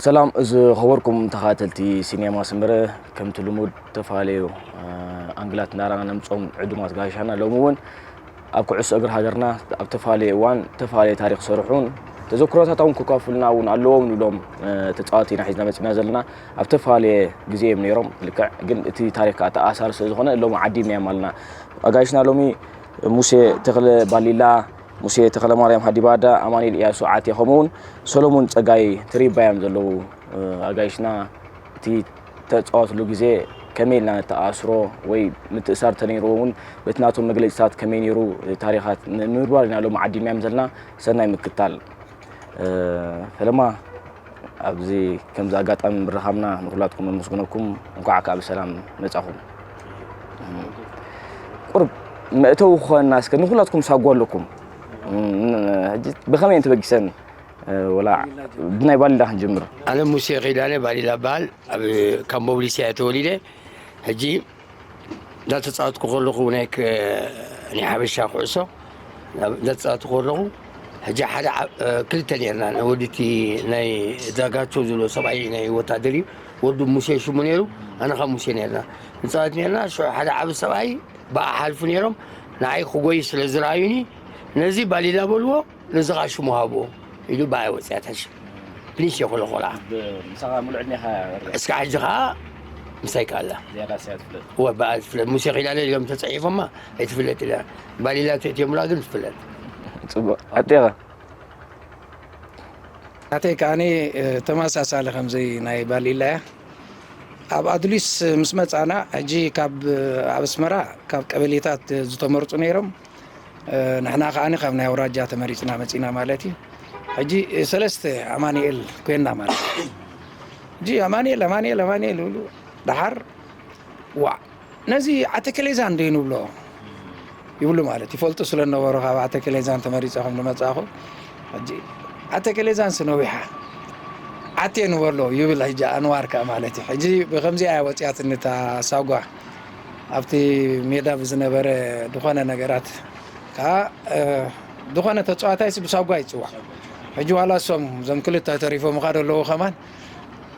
ሰላም ዝኸበርኩም ተኸታተልቲ ሲኔማ ስምረ፣ ከምቲ ልሙድ ዝተፈላለዩ፣ እ፣ ኣንግላት እናረኣና ነምፅኦም ዕዱማት ጋሻና ሎሚ እውን ኣብ ኩዕሶ እግሪ ሃገርና ኣብ ተፈላለየ እዋን ተፈላለየ ታሪክ ዝሰርሑን ተዘክሮታት እውን ክካፍሉና እውን ኣለዎም ንብሎም፣ እ፣ ተፃወቲ ኢና ሒዝና መፂና ዘለና። ኣብ ተፈላለየ ግዜ እዮም ነይሮም። ልክዕ ግን እቲ ታሪክ ከዓ ተኣሳሪ ስለ ዝኾነ ሎሚ ዓዲምናዮም ኣለና። ኣጋይሽና ሎሚ ሙሴ ተኽለ ባሊላ፣ ሙሴ ተኽለ ማርያም ሃዲባዳ፣ ኣማኑኤል እያሱ ዓቴ ከምኡ እውን ሰሎሞን ፀጋይ ትሪባ እዮም ዘለዉ። እ፣ ኣጋይሽና እቲ ተፃወትሉ ግዜ ከመይ ኢልና ነተኣስሮ ወይ ምትእሳር ተነይርዎ እውን በቲ ናቶም መግለፂታት ከመይ ነይሩ ታሪኻት ን-፣ ንምርባር ኢና ሎሚ ዓዲምናዮም ዘለና። ሰናይ ምክታል። እ፣ ፈለማ ኣብዚ ከምዚ ኣጋጣሚ ምርኻብና ንኹላትኩም ነመስግነኩም። እንኳዕ ከዓ ብሰላም መጻኹም። ቁርብ መእተዊ ክኾነና እስከ ንኹላትኩም ሳጓ ኣለኩም። ሕጂ ብኸመይ እየን ተበጊሰን? ወላ ብናይ ባሊላ ክንጅምር። ኣነ ሙሴ ኺዳነ ባሊላ እበሃል። ኣብ፣ ካብ ሞብሊስ እየ ተወሊደ። ሕጂ እንዳተጻወትኩ ከለኹ ናይ ክ-፣ ናይ ሓበሻ ኩዕሶ እንዳተጻወትኩ ከለኹ፣ ሕጂ ሓደ ዓ-፣ ክልተ ኔርና። ወዲ እቲ ናይ ዳጋቸው ዝብሎ ሰብኣይ ናይ ወታደር እዩ። ወዱ ሙሴ ሽሙ ነይሩ፣ ኣነ ካብ ሙሴ ኔርና ንጻወት ኔርና። ሽዑ ሓደ ዓቢ ሰብኣይ ብኣ ሓልፉ ነይሮም፣ ንዓይ ክጎይ ስለ ዝረኣዩኒ፣ ነዚ ባሊላ በልዎ፣ ነዚ ኸኣ ሽሙ ሃብዎ ኢሉ ብኣይ ወጽያ። ታሽ ፕሊስ እየ ከለኹ ቆልዓ። ብ-፣ ምሳኻ ሙሉእ ዕድሜኻ እስካዕ ሕጂ ኸኣ ምሳይ ከኣ ኣላ። ዝያዳ እያ ትፍለጥ። እወ፣ ብኣ ትፍለጥ። ሙሴ ኺዳነ ኢሎም ተጻሒፎማ፣ ኣይትፍለጥ ኢላ። ባሊላ ተእትየሙላ ግን ትፍለጥ። ጽቡቕ። ኣዴኻ? ናተይ ከኣኒ፣ እ፣ ተመሳሳሊ ከምዚ ናይ ባሊላ እያ። ኣብ ኣዱሊስ ምስ መጻና፣ ሕጂ ካብ፣ ኣብ ኣስመራ ካብ ቀበሌታት ዝተመርጹ ነይሮም። እ፣ ንሕና ከኣኒ ካብ ናይ ኣውራጃ ተመሪጽና መጺና ማለት እዩ። ሕጂ፣ እ፣ ሰለስተ ኣማኑኤል ኮይንና ማለት እዩ። ሕጂ ኣማኑኤል፣ ኣማኑኤል፣ ኣማኑኤል ይብሉ። ደሓር፣ ዋዕ፣ ነዚ ዓተከሌዛን ዶ ንብሎ? ይብሉ ማለት ይፈልጡ ስለ ነበሩ ካብ ዓተከሌዛን ተመሪጸ ከም ዝመጻኹ። ሕጂ ዓተከሌዛንስ ነዊሓ፣ ዓቴ ንበሎ ይብል ሕጂ ኣንዋር ከኣ ማለት እዩ። ሕጂ ብከምዚኣ እያ ወጺኣትኒ እታ ሳጓ። ኣብቲ ሜዳ ብዝነበረ ዝኾነ ነገራት ከኣ፣ እ፣ ዝኾነ ተጻዋታይስ ብሳጓ ይጽዋዕ። ሕጂ ዋላ እሶም እዞም ክልተ ተሪፎምኻ ዘለዉ ከማን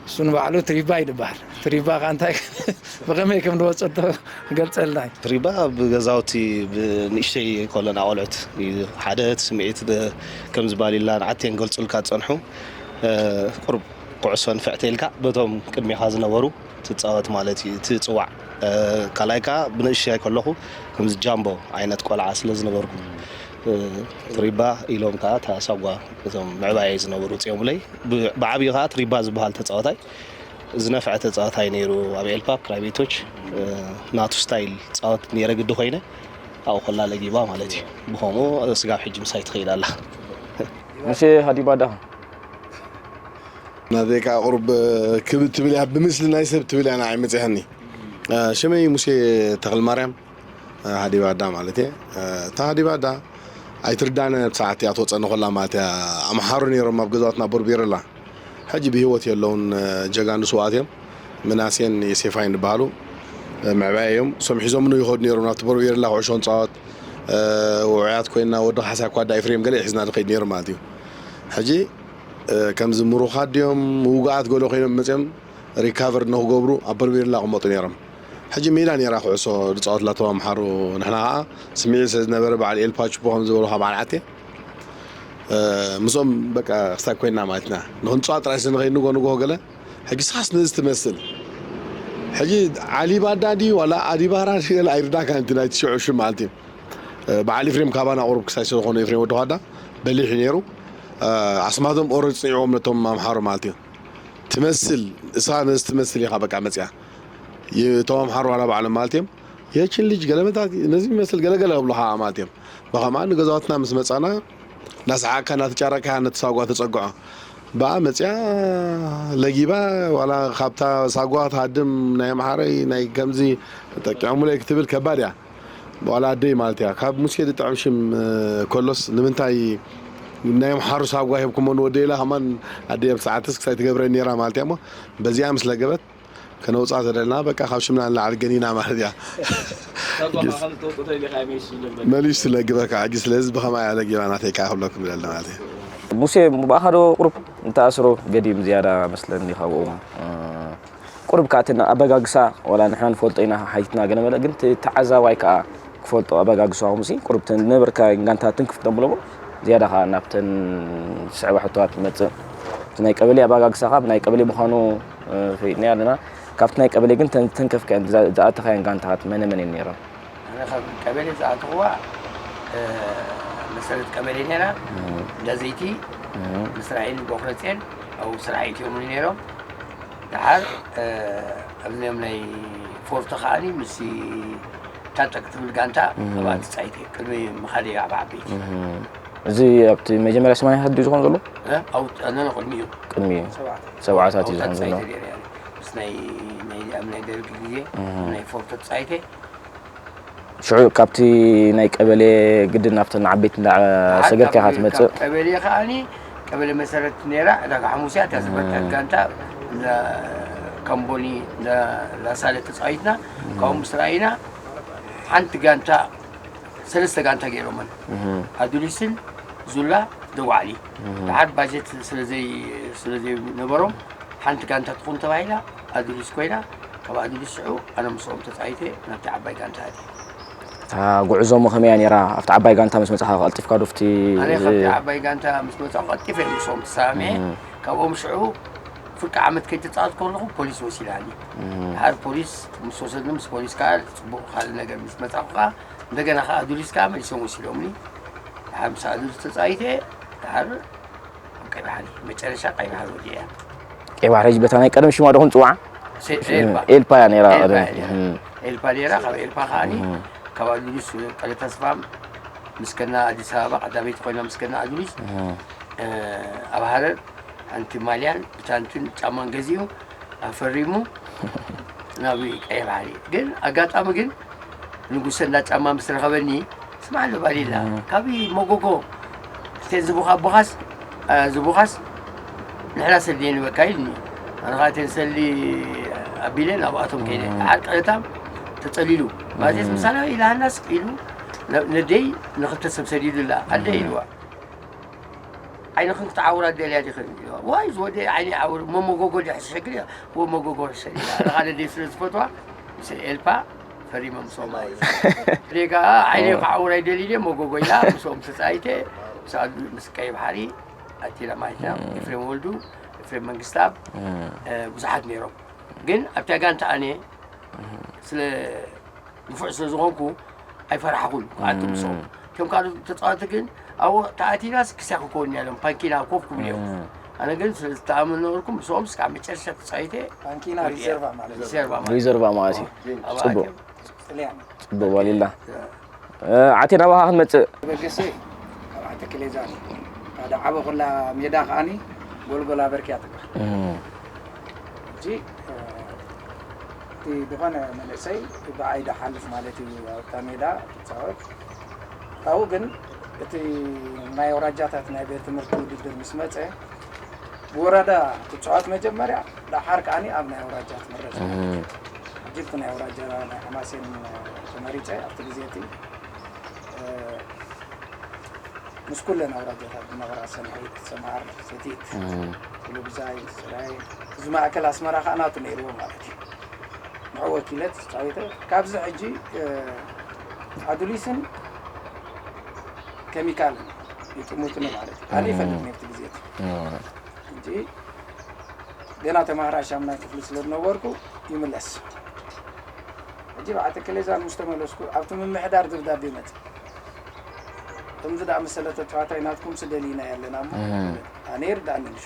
እሱ ንባዕሉ ትሪባ እዩ ዝበሃል። ትሪባ ከኣ እንታይ ብኸመይ ከም ዝወጸቶ ገልጸልና እዩ። ትሪባ ኣብ ገዛውቲ ብንእሽተይ ከሎና ቆልዑት እዩ። ሓደ እቲ ስምዒት ደ-፣ ከምዚ ባሊላን ዓቴን ገልጹልካ ዝጸንሑ፣ እ፣ ቁሩብ ኩዕሶ ንፍዕቲ ኢልካ በቶም ቅድሜኻ ዝነበሩ ትጻወት ማለት እዩ፣ ትጽዋዕ። እ፣ ካልኣይ ከኣ ብንእሽተይ ከለኹ ከምዚ ጃምቦ ዓይነት ቆልዓ ስለ ዝነበርኩ፣ እ፣ ትሪባ ኢሎም ከኣ እታ ሳጓ እቶም ምዕባየይ ዝነበሩ ውጽኦምለይ። ብ-፣ ብዓብዩ ከኣ ትሪባ ዝበሃል ተጻዋታይ ዝነፍዐ ተጻዋታይ ነይሩ። ኣብ ኤልፓ ክራይ ቤቶች፣ እ፣ ናቱ ስታይል ጻወት ነይረ ግዲ ኮይነ ኣብኡ ከላ ለጊባ ማለት እዩ። ብኸምኡ ስጋብ ሕጂ ምሳይ ትኸይድ ኣላ። ሙሴ ሃዲባዳ። ናተይ ከኣ ቁሩብ ክብ ትብል እያ፣ ብምስሊ ናይ ሰብ ትብል እያ ንዓይ መጺኣኒ። እ፣ ሽመይ ሙሴ ተኽለማርያም፣ እ፣ ሃዲባዳ ማለት እየ። እ፣ እታ ሃዲባዳ ኣይትርዳነ ብሰዓት እያ ትወጸኒ ኮላ ማለት እያ። ኣምሓሩ ነይሮም ኣብ ገዛውትና ቦርቤረላ። ሕጂ ብህይወት የለውን፣ እ፣ ጀጋኑ ስውኣት እዮም። ምናሴን የሴፋይን ዝበሃሉ፣ እ፣ ምዕባይ እዮም። እሶም ሒዞምኒ ይኸዱ ነይሮም ናብቲ ቦርቤረላ ኩዕሾ ንጻወት። እ፣ ውዑያት ኮይንና ወዲ ካሕሳይ ኳዳ ኤፍሬም ገለ ሒዝና ንኸይድ ነይሩ ማለት እዩ። ሕጂ፣ እ፣ ከምዚ ምሩኻት ድዮም ውጉኣት ገለ ኮይኖም መጺኦም ሪካቨር ንኽገብሩ ኣብ በርቤርላ ይቕመጡ ነይሮም። ሕጂ ሜዳ ነይራ ኩዕሶ ዝፃወትላ እቶም ኣምሓሩ። ንሕና ከዓ ስምዒት ስለ ዝነበረ በዓል ኤልፓችፖ ከም ዝበሉኻ በዓል ዓቴ፣ እ፣ ምስኦም በቃ ክሳብ ኮይንና ማለት ኢና። ንኽንፃወት ጥራይ ስለ ንኸይድ ንጎ ንጎ ገለ። ሕጂ ስኻስ ነዚ ትመስል። ሕጂ ዓሊ ባዳ ድዩ ዋላ ኣዲባራ ድዩ ገለ ኣይርዳእካን እቲ ናይቲ ሽዑ ሽም ማለት እዩ። እ፣ በዓል ኤፍሬም ካባና ቁሩብ ክሳይ ስለ ዝኾነ ኤፍሬም ወዲ ኳዳ በሊሕ እዩ ነይሩ። እ፣ ኣስማቶም ኦረድ ፅኒዕዎም ነቶም ኣምሓሩ ማለት እዩ። ትመስል፣ እሳ ነዚ ትመስል ኢኻ በቃ መጽያ። ይ-፣ እቶም ኣምሓሩ ዋላ ባዕሎም ማለት እዮም። የችን ልጅ ገለመታት ነዚ ይመስል ገለገለ ክብሉኻ ማለት እዮም። ብኸምኣ ንገዛውትና ምስ መጻና፣ እናሰሓቕካ እናተጫረካ ነቲ ሳጓ ተጸግዖ። ብኣ መጽያ ለጊባ፣ ዋላ ካብታ ሳጓ ትሃድም ናይ ኣምሓረይ፣ ናይ ከምዚ ጠቂዖሙለይ ክትብል ከባድ እያ። ዋላ ኣደይ ማለት እያ። ካብ ሙሴ ዝጥዕም ሽም፣ እ፣ ከሎስ ንምንታይ ናይ ኣምሓሩ ሳጓ ሂብኩሞ ንወደይ ኢላ ከማን ኣደይ ኣብ ሰዓትስ ክሳይ ትገብረኒ ነይራ ማለት እያ እሞ በዚኣ ምስ ለገበት ከነውፅኣ ተደልና በቃ ካብ ሽምና ንላዕሊ ገኒና ማለት እያ። ሳጓ ሕጂስ ማእኸል ተውፅኦ ተደሊኻ መሊሱ ዝለግበካ። መሊሱ ዝለግበካ። ሕጂ ስለዚ ብኸማይ እያ ለጊባ ናተይ ከዓ ክብለኩም ይደሊ ማለት እዩ። ሙሴ ብኣኻ ዶ ቁሩብ እንተኣስሮ ገዲም ዝያዳ መስለኒ ካብኦም። እ፣ ቁሩብ ከኣ እቲ ኣበጋግሳ ዋላ ንሕና ንፈልጦ ኢና ሓይትና ገለ መለ፣ ግን እቲ ተዓዛዋይ ከኣ ክፈልጦ ኣበጋግሳኹምሲ ቁሩብ እተን ዝነበርካ ጋንታ ትንክፍ ተብሎ ዝያዳ ከኣ ናብተን ዝስዕባ ሕቶታት ትመጽእ። እቲ ናይ ቀበሌ ኣበጋግሳ ከኣ ብናይ ቀበሌ ምዃኑ፣ እ፣ ፈሊጥና ኣለና። ካብቲ ናይ ቀበሌ ግን ተን-፣ ተንከፍካየን ዝኣ-፣ ዝኣተኻየን ጋንታታት መነ መን እየን ነይረን? ኣነ ካብ ቀበሌ ዝኣተኽዋ፣ እ፣ መሰረት ቀበሌ ነይራ፣ እም። እንዳ ዘይቲ፣ እም። ምስራኤል ቦኽረጼን ኣብኡ ስራሕ ኣእትዮምኒ ነይሮም። ደሓር፣ እ፣ ኣብዚኦም ናይ ፎርቶ ከኣኒ ምስ ታጠቅ ትብል ጋንታ እም። ኣብኣ ተጻይተ ቅድሚ ምኻደይ ኣብ ዓበይቲ። እም። እዚ ኣብቲ መጀመርያ ሰማንያ ሓዲ ዝኸውን ዘሎ? እ? ኣብ፣ ኣነ ቅድሚኡ። ቅድሚኡ። ሰብዓታት። ሰብዓታት እዩ ኣብኡ ዝኸውን ዘሎ። ተጻይተ ነይረ፣ ያኒ። ምስ ናይ፣ ናይ፣ ኣብ ናይ ደርጊ ግዜ እም። ናይ ፎርቶ ተጻይተ። ሽዑ ካብቲ ናይ ቀበሌ ግድን ናብተን ዓበይቲ እንዳ ሰገርካ ኢኻ ካብ ትመጽእ? ካብ ቀበሌ ከኣኒ፣ ቀበሌ መሰረት ነይራ፣ ዕዳጋ ሓሙስ እያ፣ እታ ዝበልካት እም። ጋንታ፣ እንዳ ካምቦኒ፣ እንዳ ላሳለ ተጻዊትና፣ እም። ካብኡ ምስ ረኣይና፣ ሓንቲ ጋንታ፣ ሰለስተ ጋንታ ገይሮመን። እም። ኣዱሊስን ዙላ ደዋዕሊ። እም። ደሓር ባጀት ስለ ዘይ-፣ ስለ ዘይነበሮም፣ ሓንቲ ጋንታ ትኹን ተባሂላ፣ ኣዱሊስ ኮይና፣ ካብ ኣዱሊስ ሽዑ ኣነ ምስኦም ተጻዊተ ናብቲ ዓባይ ጋንታ ኣትየ። እታ ጉዕዞ እሞ ከመይ እያ ነይራ? ኣብቲ ዓባይ ጋንታ ምስ መጻኻ ቀልጢፍካ ዶ ኣብቲ ኣነ ካብቲ ዓባይ ጋንታ ምስ መጻኹ ቀልጢፈ ምስኦም ተሰማሚዐ። እም። ካብኦም ሽዑ ፍርቂ ዓመት ከይተጻወት ከለኹ ፖሊስ ወሲዳኒ። እም። ድሓር ፖሊስ ምስ ወሰድኒ ምስ ፖሊስ ከኣ ጽቡቕ ካልእ ነገር ምስ መጻኹ ከኣ እንደገና ከኣ ኣዱሊስ ከኣ መሊሶም ወሲዶምኒ። ድሓር ምስ ኣዱሊስ ተጻዊተ ድሓር ኣብ ቀይ ባሕሪ፣ መጨረሻ ቀይ ባሕሪ ወዲኣ። ቀይ ባሕሪ ሕጂ በታ ናይ ቀደም ሽማ ዶ ክንጽውዓ? ሴ-፣ ኤልፓ። ኤልፓ እያ ነይራ ኤልፓ ቀደም። እያ ነይራ። እም። ኤልፓ ነይራ፣ ካብ ኤልፓ ከኣኒ፣ እም። ካብ ኣዱሊስ ቀለ ተስፋ ምስ ከና ኣዲስ ኣበባ ቀዳመይቲ ኮይና ምስ ከና ኣዱሊስ፣ እም። እ፣ ኣብ ሃረር ሓንቲ ማልያን ብታንትን ጫማን ገዚኡ ኣፈሪሙ ናብ ቀይ ባሕሪ። ግን ኣጋጣሚ ግን ንጉሰ እንዳ ጫማ ምስ ረኸበኒ፣ "ስማዕ ኣሎ ባሊላ፣ እም። ካብይ መጎጎ፣ እተን ዝቡኻ ኣቦኻስ፣ እ፣ ዝቡኻስ ንሕና ሰልየን ይበካ" ኢልኒ። ኣነ ኸዓ እተን ሰሊ ኣቢለ ናብኣቶም ከይደ። እም። ደሓር ቀለታ ተጸሊሉ። ማለት እም። ምሳና ኢላሃናስ ኢሉ ነ-፣ ነደይ ንኽልተ ሰብ ሰዲዱላ። "ኣደ" እም። ኢልዋ። "ዓይንኽን ክትዓውራ ደልያ ዲኽን?" ኢልዋ። "ዋይ ዝወደ ዓይኒ ዓውር፣ መመጎጎ ድሕዚ ሸግር እያ፣ ወመጎጎ ሸግር እያ." ኣነ ኸዓ ነደይ ስለ ዝፈትዋ፣ ምስ ኤልፓ ፈሪመ ምስኦም ማለት እዩ። እኔ ከኣ ዓይነ እወ። ክዓውር ኣይደልይን እየ፣ መጎጎ ኢላ ምስኦም ተጻይተ፣ ምስ ኣዱ-፣ ምስ ቀይ ባሕሪ ኣቲና ማለት ኢና። እም። ኤፍሬም ወልዱ፣ ኤፍሬም መንግስተኣብ፣ እም። እ፣ ብዙሓት ነይሮም። ግን ኣብታ ጋንታ ኣነ እም። ስለ ንፉዕ ስለ ዝኾንኩ ኣይፈራሕኹን ክኣቱ ምስኦም። እም። እቶም ካልኦት ተጻወትቲ ግን ኣብኡ ተኣቲናስ ክስያ ክከውን እያ ኢሎም ፓንኪና ኮፍ ክብሉ እዮም። እም። ኣነ ግን ስለ ዝተኣመን ነበርኩ፣ ምስኦም እስካብ መጨረሻ ተጻዊተ ፓንኪና ወዲኤ። ሪዘርቫ ማለት እዩ። ሪዘርቫ ማለት ሪዘርቫ ማለት እዩ። ኣብኡ ጽቡቕ። ኣትዮም። ጥልያን። ጽቡቕ ባሊላ። እ፣ ዓቴ ናባኻ ክንመጽእ። በገሰ ካብ ዓዲ ክሌዛን። እታ ዓበኹላ ሜዳ ከኣኒ ጎልጎላ በርክያ ትበሃል። እም። ሕጂ፣ እ፣ እቲ ዝኾነ መንእሰይ ብኣይ ድሓልፍ ማለት እዩ ኣብታ ሜዳ ትጻወት። ካብኡ ግን እቲ ናይ ኣውራጃታት ናይ ቤት ትምህርቲ ውድድር ምስ መጸ፣ ብወረዳ ትጻወት መጀመርያ፣ ደሓር ከኣኒ ኣብ ናይ ኣውራጃ ትምረጽ። እም። ሕጂ እቲ ናይ ኣውራጃ ናይ ሓማሴን ተመሪጸ ኣብቲ ግዜ እቲ፣ እ፣ ምስ ኩለን ኣውራጃታት ዝነበራ ሰንሒት፣ ሰምሃር፣ ሰቲት፣ እም። ኩሉብዛይ፣ ስራይ፣ እዚ ማእከል ኣስመራ ከኣ ናቱ ነይርዎ ማለት እዩ። ንዑ ወኪለ ተጻዊተ። ካብዚ ሕጂ፣ እ፣ ኣዱሊስን ኬሚካልን ይጥሙትኒ ማለት እዩ። ኣነ እም። ይፈልጥ ነብቲ ግዜ እቲ። እም። ሕጂ ገና ተማሃራይ ሻምናይ ክፍሊ ስለ ዝነበርኩ ይምለስ። ሕጂ ብዓተ ክሌዛን ምስ ተመለስኩ ኣብቲ ምምሕዳር ደብዳቤ መጽእ። ከምዚ ደኣ መሰለ ተጻዋታይ ናትኩም ስደሊና ኣለና እሞ እም። ኣነ ይርዳእኒ ንሾ።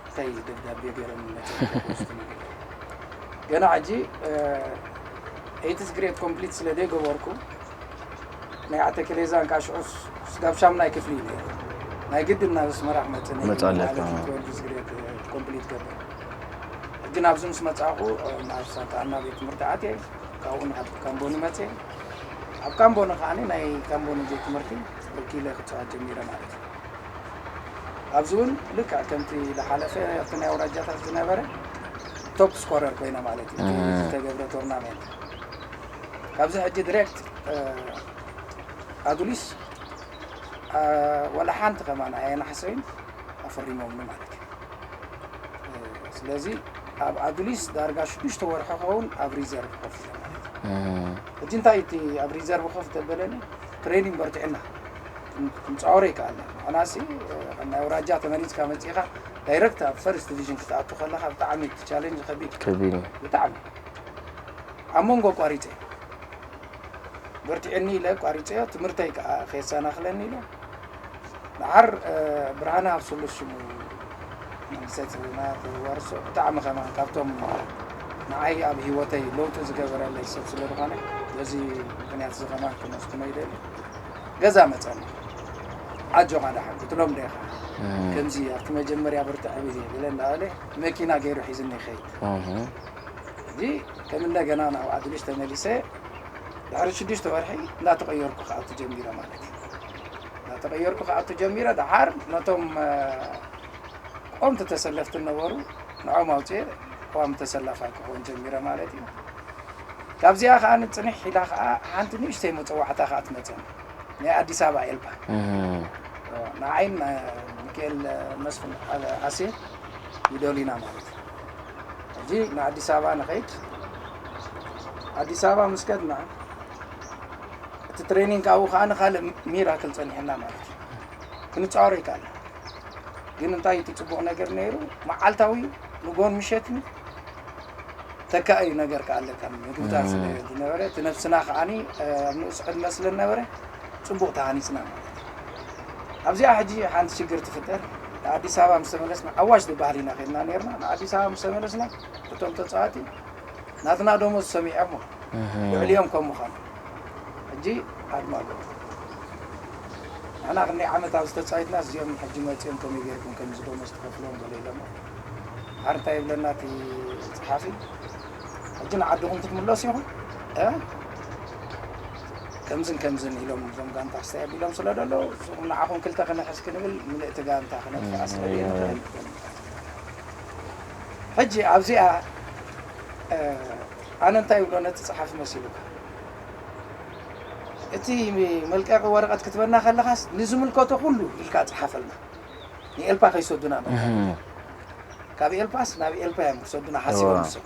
እንታይ ደብዳቤ ገይሮም መጽእ? ገና ሕጂ፣ እ፣ ኤይትስ ግሬድ ኮምፕሊት ስለ ዘይገበርኩ ናይ ኣተክሌዛን ካሽዑስ ስጋብ ሻምናይ ክፍሊ እዩ ነይሩ። ናይ ግድን ናብ ኣስመራ ክመጽእ ነይሩ መጻለካ። ማለት እዩ፣ ትወልቭ ግሬድ ኮምፕሊት ገበር። ሕጂ ናብዚ ምስ መጻእኹ፣ ናብ ሳንታ ኣና ቤት ትምህርቲ ኣትየ፣ ካብኡ ናብ ካምቦኒ መጽየ። ኣብ ካምቦኒ ከኣ ናይ ካምቦኒ ቤት ትምህርቲ ወኪለ ክጻወት ጀሚረ ማለት እዩ። ኣብዚ እውን ልክዕ ከምቲ ዝሓለፈ ኣብቲ ናይ ኣውራጃታት ዝነበረ ቶፕ ስኮረር ኮይነ ማለት እዩ። እቲ እም። ዝተገብረ ቶርናሜንት። ካብዚ ሕጂ ዲሬክት፣ እ፣ ኣዱሊስ ወላ ሓንቲ ከማን ኣየናሕሰይን ኣፈሪሞምኒ ማለት እዩ። ስለዚ ኣብ ኣዱሊስ ዳርጋ ሽዱሽተ ወርሒ ክኸውን ኣብ ሪዘርቭ ኮፍ ኢለ ማለት እዩ። ሕጂ እንታይ እቲ ኣብ ሪዘርቭ ኮፍ ተበለኒ? ትሬኒንግ በርቲዕና ክንፃወሮ ይከኣልና። ንሕናሲ ከም ናይ ኣውራጃ ተመሪፅካ መፂእኻ ዳይረክት ኣብ ፈርስት ዲቪዥን ክትኣቱ ከለኻ ብጣዕሚ እቲ ቻሌንጅ ከቢድ እዩ። ከቢድ እዩ። ብጣዕሚ ኣብ መንጎ ኣቋሪፀ በርቲዕኒ ኢለ ኣቋሪፀዮ። ትምህርተይ ከዓ ከየሰናኽለኒ ኢለ። ደሓር ብርሃነ ኣብ ስሉስ ሽሙ መንግስተ ጽውና ተዋርሶ ብጣዕሚ ከማን ካብቶም ንዓይ ኣብ ህይወተይ ለውጢ ዝገበረለይ ሰብ ስለ ዝኾነ በዚ ምክንያት እዚ ከማን ክመስግኖ ይደሊ። ገዛ መጸኒ። ኣጆኻ ደሓን ክትሎም ዶ ኢኻ? ከምዚ ኣብቲ መጀመርያ ብርትዕ ብል ኢለ እንዳበለ መኪና ገይሩ ሒዝኒ ይኸይድ። እዚ ከም እንደገና ናብ ኣድሊሽ ተመሊሰ ድሕሪ ሽዱሽተ ወርሒ እንዳተቐየርኩ ክኣቱ ጀሚረ ማለት እዩ። እንዳተቐየርኩ ክኣቱ ጀሚረ። ደሓር ነቶም ቆምቲ ተሰለፍቲ ነበሩ፣ ንዖም ኣውፅኤ ቀዋሚ ተሰላፋይ ክኾን ጀሚረ ማለት እዩ። ካብዚኣ ከዓ ንፅንሕ ኢላ ከዓ ሓንቲ ንእሽተይ መፀዋዕታ ከዓ ትመፀኒ ናይ ኣዲስ ኣበባ ኤልፓ። ንዓይን ሚካኤል መስፍን ኣሴ ይደሉና ማለት እዩ። ሕጂ ንኣዲስ ኣበባ ንኸይድ። ኣዲስ ኣበባ ምስ ከድና እቲ ትሬኒንግ ካብኡ ከዓ ንካልእ ሚራክል ፀኒሕና ማለት እዩ። ክንፃወር ይከኣል። ግን እንታይ እቲ ፅቡቕ ነገር ነይሩ፣ መዓልታዊ ንጎን ምሸትን ተካእዩ ነገር ከኣለካ ምግብታት ዝነበረ እቲ ነብስና ከዓኒ ኣብ ንኡስ ዕድመ ስለ ነበረ ፅቡቕ ተሃኒፅና ማለት እዩ። ኣብዚኣ ሕጂ ሓንቲ ሽግር ትፍጠር። ኣዲስ ኣበባ ምስ ተመለስና ኣዋሽ ዝበሃል ኢና ከድና ነርና። ንኣዲስ ኣበባ ምስ ተመለስና እቶም ተፃዋቲ ናትና ደሞዝ ሰሚዖሞ ልዕሊኦም ከም ምዃኑ ሕጂ ኣድማ ኣለዎ። ንሕና ክንደይ ዓመት ኣብዚ ተፃዊትና እዚኦም ሕጂ መፂኦም ከመይ ገይርኩም ከምዚ ደሞዝ ትኸፍሎም ገለ ኢሎሞ። ሓር እንታይ ይብለና እቲ ፀሓፊ፣ ሕጂ ንዓድኹም ክትምለሱ ኢኹም እ ከምዝን ከምዝን ኢሎም እዞም ጋንታ ክስታይ ኣቢሎም ስለ ደለዉ ንዓኹም ክልተ ክነሕዝ ክንብል ምልእቲ ጋንታ ክነጥፍኣ ስለ ደየንኽእል። ሕጂ ኣብዚኣ ኣነ እንታይ ይብሎ ነቲ ጸሓፊ መሲሉካ እቲ መልቀቂ ወረቐት ክትበና ከለኻስ ንዝምልከቶ ኩሉ ኢልካ ጸሓፈልና። ንኤልፓ ከይሰዱና ማለት ካብ ኤልፓስ ናብ ኤልፓ እዮም ክሰዱና ሓሲቦም ንሶም።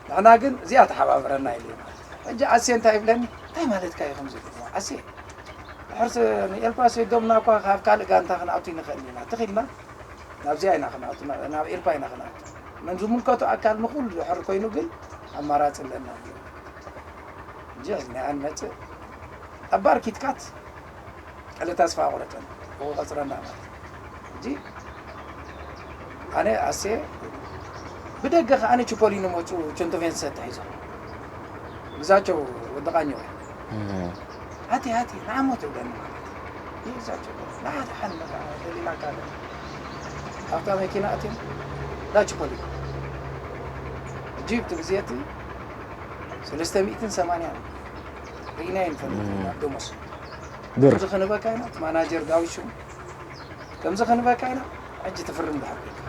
ንሕና ግን እዚኣ ተሓባበረና ኢሉ ማለት ሕጂ ኣሴ እንታይ ይብለኒ እንታይ ማለትካ እዩ ከምዚ ኣሴ ድሕር ንኤልፓ ሰዶምና እኳ ካብ ካልእ ጋንታ ክንኣቱ ይንኽእል ኢና ትኽኢልና ናብዚኣ ኢና ክንኣቱ ናብ ኤልፓ ኢና ክንኣቱ መን ዝምልከቶ ኣካል ንኹሉ ድሕር ኮይኑ ግን ኣማራፂ ኣለና እንጂ ናይ ኣንመፅእ ኣባር ኪትካት ቀለ ተስፋ ቆረፀን ቆፅረና ማለት ሕጂ ኣነ ኣሴ ብደገ ከዓነ ችፖሊኖ መፁ ቸንቶቬንስ ተታሒዞም ግዛቸው ወዲ ቃኘው ኣቲ ኣቲ ንዓሞ ትብለኒ ማለት እዩ ግዛቸው ንሓደ ሓን ደሊና ካለ ኣብታ መኪና ኣትዮም ዳ ችፖሊኖ ሕጂ ብቲ ግዜ እቲ ሰለስተ ሚእትን ሰማንያን ርኢናዮ ንፈልጥ ኢና ኣብ ደሞስ ድር እዚ ክንበካ ኢና እቲ ማናጀር ዳዊት ሽሙ ከምዚ ክንበካ ኢና ሕጂ ትፍርም ድሓር ኮይንካ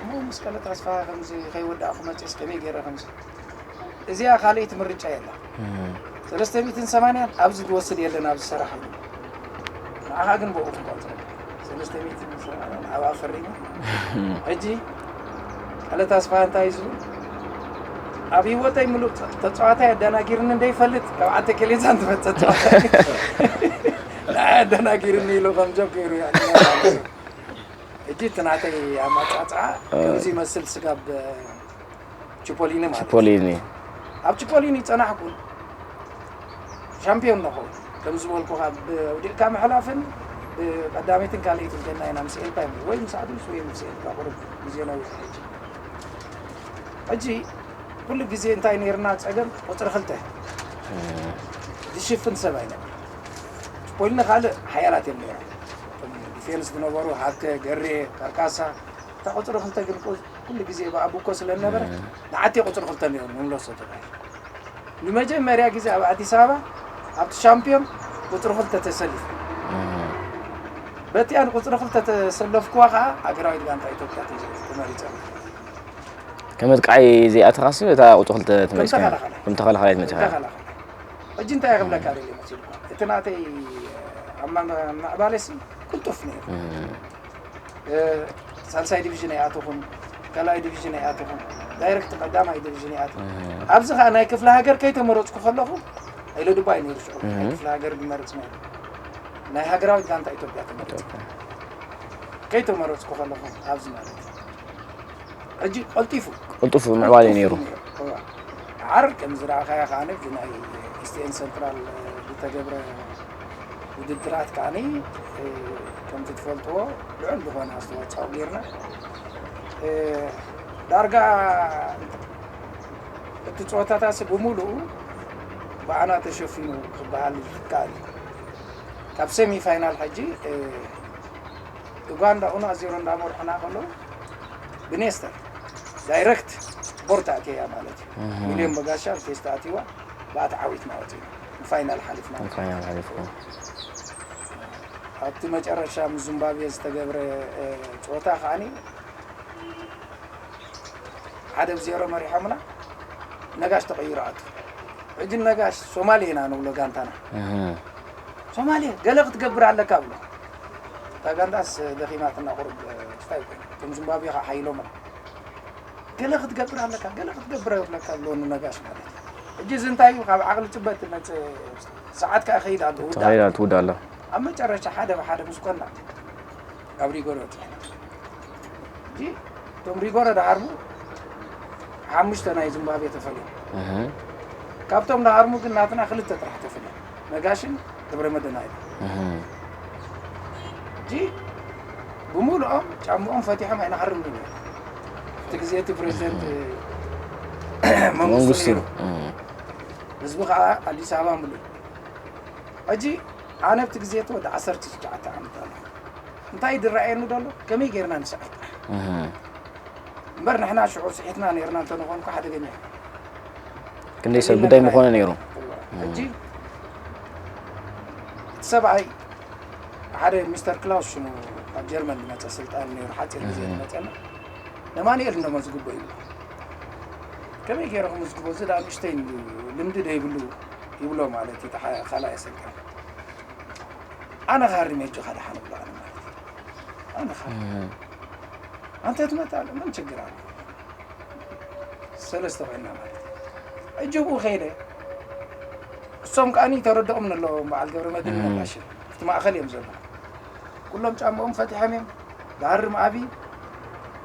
እሞ ምስ ቀለ ተስፋ ከምዚ ከይወዳእኩ መፅስ ከመይ ገይረ ከምዚ እዚኣ ካልኣይቲ ምርጫ የላ ሰለስተ ሚእትን ሰማንያን ኣብዚ ዝወስድ የለን ኣብዚ ሰራሕ እዩ ንዓኻ ግን ብኡ ክንቆፅረ ሰለስተ ሚእትን ሰማንያን ኣብኣ ፈሪሙ ሕጂ ቀለ ተስፋ እንታይ እዩ ዝብል ኣብ ህይወተይ ምሉእ ተፃዋታይ ኣደናጊርኒ እንደይፈልጥ ካብ ዓዲ ከሌዛን ትመፀ ተፃዋታይ ኣደናጊርኒ ኢሉ ከም ጆክ ገይሩ ሕጂ እቲ ናተይ ኣመፃፅኣ ከምዚ ይመስል ስጋብ ቺፖሊኒ ማለት ቺፖሊኒ ኣብ ቺፖሊኒ ይፀናሕኩን ሻምፒዮን ንኸውን ከም ዝበልኩኻ ብውዲቕካ ምሕላፍን ብቀዳመይትን ካልኣይትን ኮይና ኢና ምስ ኤልፓ ወይ ምስ ኣዱስ ወይ ምስ ኤልፓ ቁሩብ ግዜ ነዊሕ ሕጂ ሕጂ ኩሉ ግዜ እንታይ ነይርና ፀገም ቁፅሪ ክልተ ዝሽፍን ሰብ ኣይነበር ፖሊኒ ካልእ ሓያላት እዮም ነይሮም ዲፌንስ ዝነበሩ ሃብተ ገሬ ካርካሳ እታ ቁፅሪ ክልተ ግን ኩሉ ግዜ ብኣቡኮ ስለ ዝነበረ ንዓቴ ቁፅሪ ክልተ ነይሩ ንምለሶ ተባሂሉ ንመጀመርያ ግዜ ኣብ ኣዲስ ኣበባ ኣብቲ ሻምፒዮን ቁፅሪ ክልተ ተሰሊፉ በቲኣን ቁፅሪ ክልተ ተሰለፍኩዋ ከዓ ሃገራዊት ጋንታ ኢትዮጵያ ተመሪፀ ከም ኣጥቃዓይ ዘይኣተኻሲ እታ ቁፅሪ ክልተ ተመሪፅካ ከም ተኸላኻላይ መፂኻ ሕጂ እንታይ ክብለካ ደልየ መሲልካ፣ እቲ ናተይ ኣብ ምዕባለሲ ቅልጡፍ ነይሩ። ሳልሳይ ዲቪዥን ኣይኣተኹን፣ ካልኣይ ዲቪዥን ኣይኣተኹን፣ ዳይረክት ቀዳማይ ዲቪዥን ይኣት። ኣብዚ ከዓ ናይ ክፍለ ሃገር ከይተመረፅኩ ከለኹ፣ ኢለ ድባይ ነይሩ ሽዑ ናይ ክፍለ ሃገር ዝመርፅ ነይሩ። ናይ ሃገራዊት ጋንታ ኢትዮጵያ ተመረፅኩ። ከይተመረፅኩ ከለኹ ኣብዚ ማለት እዩ። ሕጂ ቀልጢፉ ቅልጡፍ ምዕባለ ነይሩ። ዓር ከም ዝረኣኻያ ከዓነ ናይ ኢስት ኤንድ ሰንትራል ዝተገብረ ውድድራት ከዓኒ ከምቲ ትፈልጥዎ ልዑል ዝኾነ ኣስተዋፅኦ ጌርና። ዳርጋ እቲ ፀወታታት ብምሉኡ ብኣና ተሸፊኑ ክበሃል ይከኣል እዩ። ካብ ሴሚ ፋይናል ሕጂ ኡጋንዳ ኡና ዜሮ እንዳመርሑና ከለዉ ብኔስተር ዳይረክት ቦርታ ኣትያ ማለት እዩ። ሚልዮን በጋሻ ቴስታ ኣትዋ ብኣቲ ዓዊትና ወፂና ፋይናል ሓሊፍና። ፋይናል ሓሊፍኩም። ኣብቲ መጨረሻ ምስ ዚምባብዌ ዝተገብረ ፀወታ ከዓኒ ሓደ ብዜሮ መሪሖምና። ነጋሽ ተቐይሩ ኣቱ። ሕጂ ነጋሽ ሶማሌ ኢና ንብሎ ጋንታና። ሶማሌ ገለ ክትገብር ኣለካ ብሎ። እታ ጋንታስ ደኺማትና ቁሩብ ስታይ ኮይኑ እቶም ዚምባብዌ ከዓ ሓይሎምና። ገለ ክትገብር ኣለካ፣ ገለ ክትገብር ኣለካ ብሎ ንነጋሽ ማለት እዩ። ሕጂ እዚ እንታይ እዩ? ካብ ዓቕሊ ፅበት መፅእ ሰዓት ከዓ ይኸይድ ኣሎ። ውዳእ ተኸይዳ ትውዳ ኣላ። ኣብ መጨረሻ ሓደ ብሓደ ምስ ኮና ኣብ ሪጎሮ በፂሕና። ሕጂ እቶም ሪጎሮ ደሃርሙ ሓሙሽተ ናይ ዚምባብዌ ተፈልዮም። ካብቶም ደሃርሙ ግን ናትና ክልተ ጥራሕ ተፈልዮም። ነጋሽን ገብረመድህን ኣይለ። ሕጂ ብምሉኦም ጫምኦም ፈቲሖም ኣይንሃርምን ኢና። እቲ ግዜ እቲ ፕሬዚደንት መንግስቱ መንግስቱ ነይሩ። ህዝቢ ከዓ ኣዲስ ኣበባ ምሉእ። ሕጂ ኣነ ኣብቲ ግዜ እቲ ወዲ ዓሰርተ ትሽዓተ ዓመት ኣለኹ። እንታይ ዝረኣየኒ ዘሎ ከመይ ጌርና ንስዕር ጥራሕ። እምበር ንሕና ሽዑ ስሒትና ነይርና እንተንኾንኩ ሓደገኛ እዩ። ክንደይ ሰብ ግዳይ ምኾነ ነይሩ። ሕጂ እቲ ሰብኣይ ሓደ ሚስተር ክላውስ ሽሙ ካብ ጀርመን ዝመፀ ስልጣን ነይሩ ሓፂር ግዜ ዝመፀና ነማንኤል እንደመዝግቦ ይብሎ። ከመይ ገይረ ክምዝግቦ እዚ ደኣ ንእሽተይ ልምዲ ደይብሉ ይብሎ ማለት እዩ። እቲ ካልኣይ ስልጣን ኣነ ካሪ ሜጆ ካደ ሓነ ብሎ ኣነ ማለት እዩ። ኣነ ካሪ ኣንተ ትመጣለህ ምን ችግር አለ? ሰለስተ ኮይና ማለት እዩ። እጅ ብኡ ከይደ እሶም ከዓኒ ተረድኦም ኣለዎም በዓል ገብረ መድህን ነጋሽን ኣብቲ ማእኸል እዮም ዘለዉ። ኩሎም ጫምኦም ፈቲሖም እዮም። ዳርም ኣቢ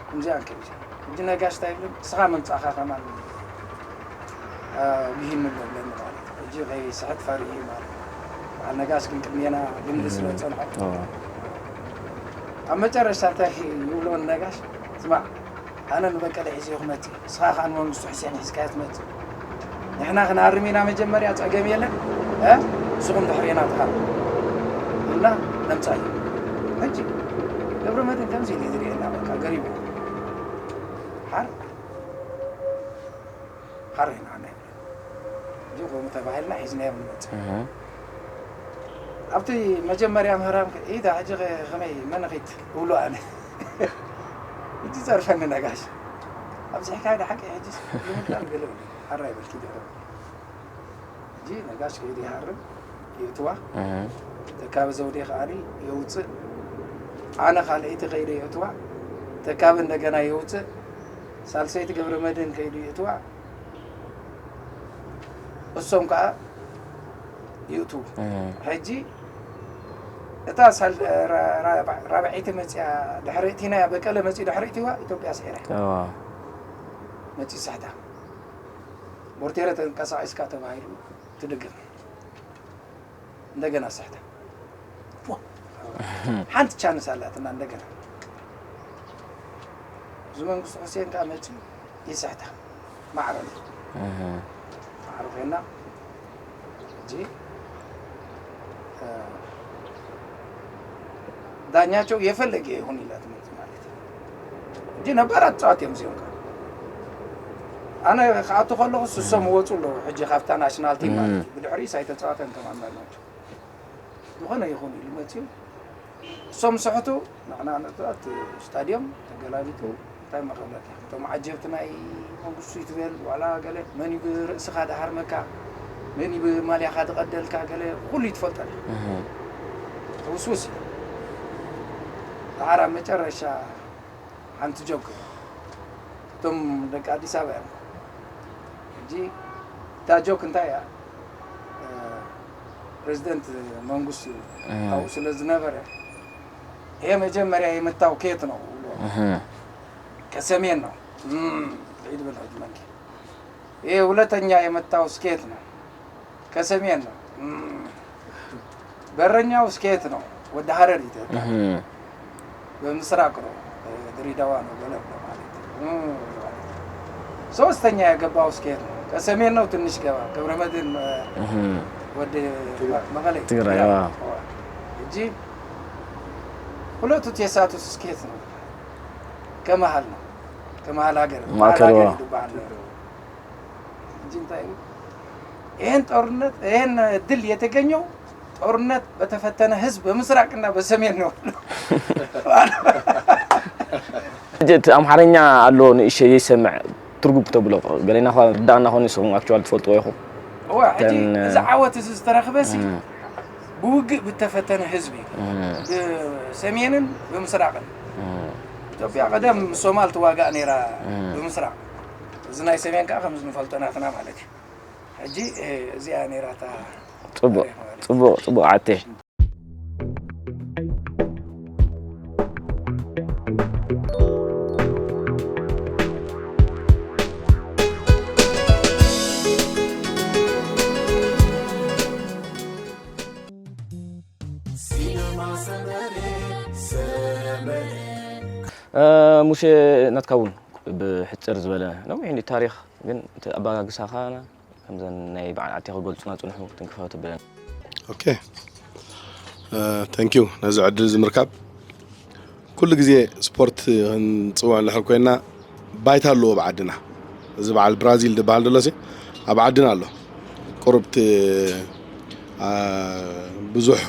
ከምዚኣ ከይደ ሕጂ ነጋሽ እንታይ ይብለኒ እስኻ ምምፃእኻ ከማን ብሂን ኣሎ ብለኒ ማለት እዩ። ሕጂ ከይስሕት ፈሪሁ ማለት እዩ። በዓል ነጋሽ ግን ቅድሜና ልምዲ ስለ ዝፀንሖ ኣብ መጨረሽታ እንታይ ይብሎ ነጋሽ ስማዕ ኣነ ንበቀለ ሒዘዮ ክመፅእ ንስኻ ከዓ ንመንግስቱ ሕሴን ሒዝካዮ ትመፅእ ንሕና ክንሃርም ኢና መጀመርያ ፀገም የለን ንስኹም ድሕሬና ትሃርሙ ኢልና ነምፃዮ ሕጂ ገብረ መድን ከምዚ ኢሉ ዝርእየና በቃ ገሪሙ ሓር ሓር ኢና ንብል ሕጂ ከምኡ ተባሂልና ሒዝናዮም ንመፅእ ኣብቲ መጀመርያ ምህራም ኢዳ ሕጂ ከመይ መነኺት እብሎ ኣነ ሕጂ ጸርፈኒ ነጋሽ ኣብዚሕካ ኢዳ ሓቂ ሕጂ ንምድላም ገለ ሓራይ በልኪ ድሕሪ ሕጂ ነጋሽ ከይዲ ይሃርም የእትዋ ተካበ ዘውዴ ከኣኒ የውፅእ ኣነ ካልኣይቲ ከይደ የእትዋ ተካበ እንደገና የውፅእ ሳልሰይቲ ገብረ መድህን ከይዱ የእትዋ እሶም ከዓ ይእትዉ ሕጂ እታ ራብዐይቲ መፅያ ድሕሪ እቲ ናይ በቀለ መፅዩ ድሕሪ እቲዋ ኢትዮጵያ ስዒራ መፅዩ ስሕታ ቦርቴረ ተንቀሳቂስካ ተባሂሉ ትድግም እንደገና ስሕታ ሓንቲ ቻንስ ኣላትና እንደገና እዚ መንግስቱ ሕሴን ከዓ መፅዩ ይስሕታ ማዕረ ማዕረ ኮይና ሕጂ ዳኛቸው የፈለገ ይሁን ኢላ ትመፅእ ማለት እዩ። ሕጂ ነባራት ተፃወት እዮም እዚኦም ከዓ ኣነ ክኣቱ ከለኹ ስሶም ወፁ ኣለዉ ሕጂ ካብታ ናሽናል ቲም ማለት እዩ። ብድሕሪኡ ሳይተፃወተ እንተማመር ናቸው ዝኾነ ይኹን ኢሉ መፅዩ እሶም ስሕቱ ንሕና ነቲ ስታድዮም ተገላቢጡ እንታይ መኸብለካ እቶም ዓጀብቲ ናይ መንግስቱ ይትበል ዋላ ገለ መን እዩ ርእስኻ ድሃርመካ መን እዩ ብማልያኻ ዝቐደልካ ገለ ኩሉ እዩ ትፈልጦ። እህ። ውስውስ እዩ። ደሓር ኣብ መጨረሻ ሓንቲ ጆክ እቶም ደቂ ኣዲስ ኣበባ እዮም። ሕጂ እታ ጆክ እንታይ እያ? እ፣ ፕሬዚደንት መንግስቱ እህ። ኣብኡ ስለ ዝነበረ፣ ይሄ መጀመሪያ የመታው ከየት ነው? እህ። ከሰሜን ነው። እም፣ ይበል ሕጂ መንጌ። ይሄ ሁለተኛ የመታው ከየት ነው? ከሰሜን ነው። እም፣ በረኛው ከየት ነው? ወደ ሀረር ይተካል። እህ። በምስራቅ ነው፣ ድሬዳዋ ነው፣ በለብ ነው ማለት ነው። እም፣ ሶስተኛ የገባው ከየት ነው? ከሰሜን ነው፣ ትንሽ ገባ፣ ገብረመድህን፣ እ፣ እህ። ወደ ትግራይ። መቀሌ። ትግራይ፣ አዎ። እንጂ ሁለቱ የሳቱት ከየት ነው? ከመሃል ነው። ከመሃል ሀገር፣ ማዕከል፣ መሃል ሀገር አዎ። ይባላል። እንጂ እንታይ፣ ይሄን ጦርነት፣ ይሄን ድል የተገኘው ጦርነት በተፈተነ ህዝብ በምስራቅና በሰሜን ነው። እቲ ኣምሓርኛ ኣሎ ንእሽተይ ዘይሰምዕ ትርጉም ክተብሎ፣ ገለና እኳ ርዳእና ኾነ ንስኹም ኣክቹዋል ትፈልጥዎ ኢኹም። እዋ፣ ሕጂ እተን፣ እዚ ዓወት እዚ ዝተረኽበ ሲ እም። ብውግእ ብተፈተነ ህዝቢ፣ እም። ብሰሜንን ብምስራቅን። እም። ኢትዮጵያ ቀደም ምስ ሶማል ትዋጋእ ነይራ እም። ብምስራቅ። እዚ ናይ ሰሜን ከኣ ከምዚ ንፈልጦ ናትና ማለት እዩ። ሕጂ፣ እ፣ እዚኣ ነይራ እታ ጽቡቕ፣ ታሪኽ ማለት እዩ። ጽቡቕ፣ ጽቡቕ ዓቴ። እ፣ ሙሴ፣ ናትካ እውን ብሕጽር ዝበለ ነዊሕ እንዲ ታሪኽ፣ ግን እቲ ኣበጋግሳኻ ከምዘን ናይ በዓል ዓቴ ክገልጹና ጽንሑ ትንክፈ ትብለን። ኦኬ። እ፣ ታንክ ዩ ነዚ ዕድል እዚ ምርካብ። ኩሉ ግዜ ስፖርት ክንጽውዕ እንድሕር ኮይና ባይታ ኣለዎ ኣብ ዓድና። እዚ በዓል ብራዚል ዝበሃል ዘሎ ሲ ኣብ ዓድና ኣሎ። ቁሩብ እቲ፣ አ፣ ብዙሕ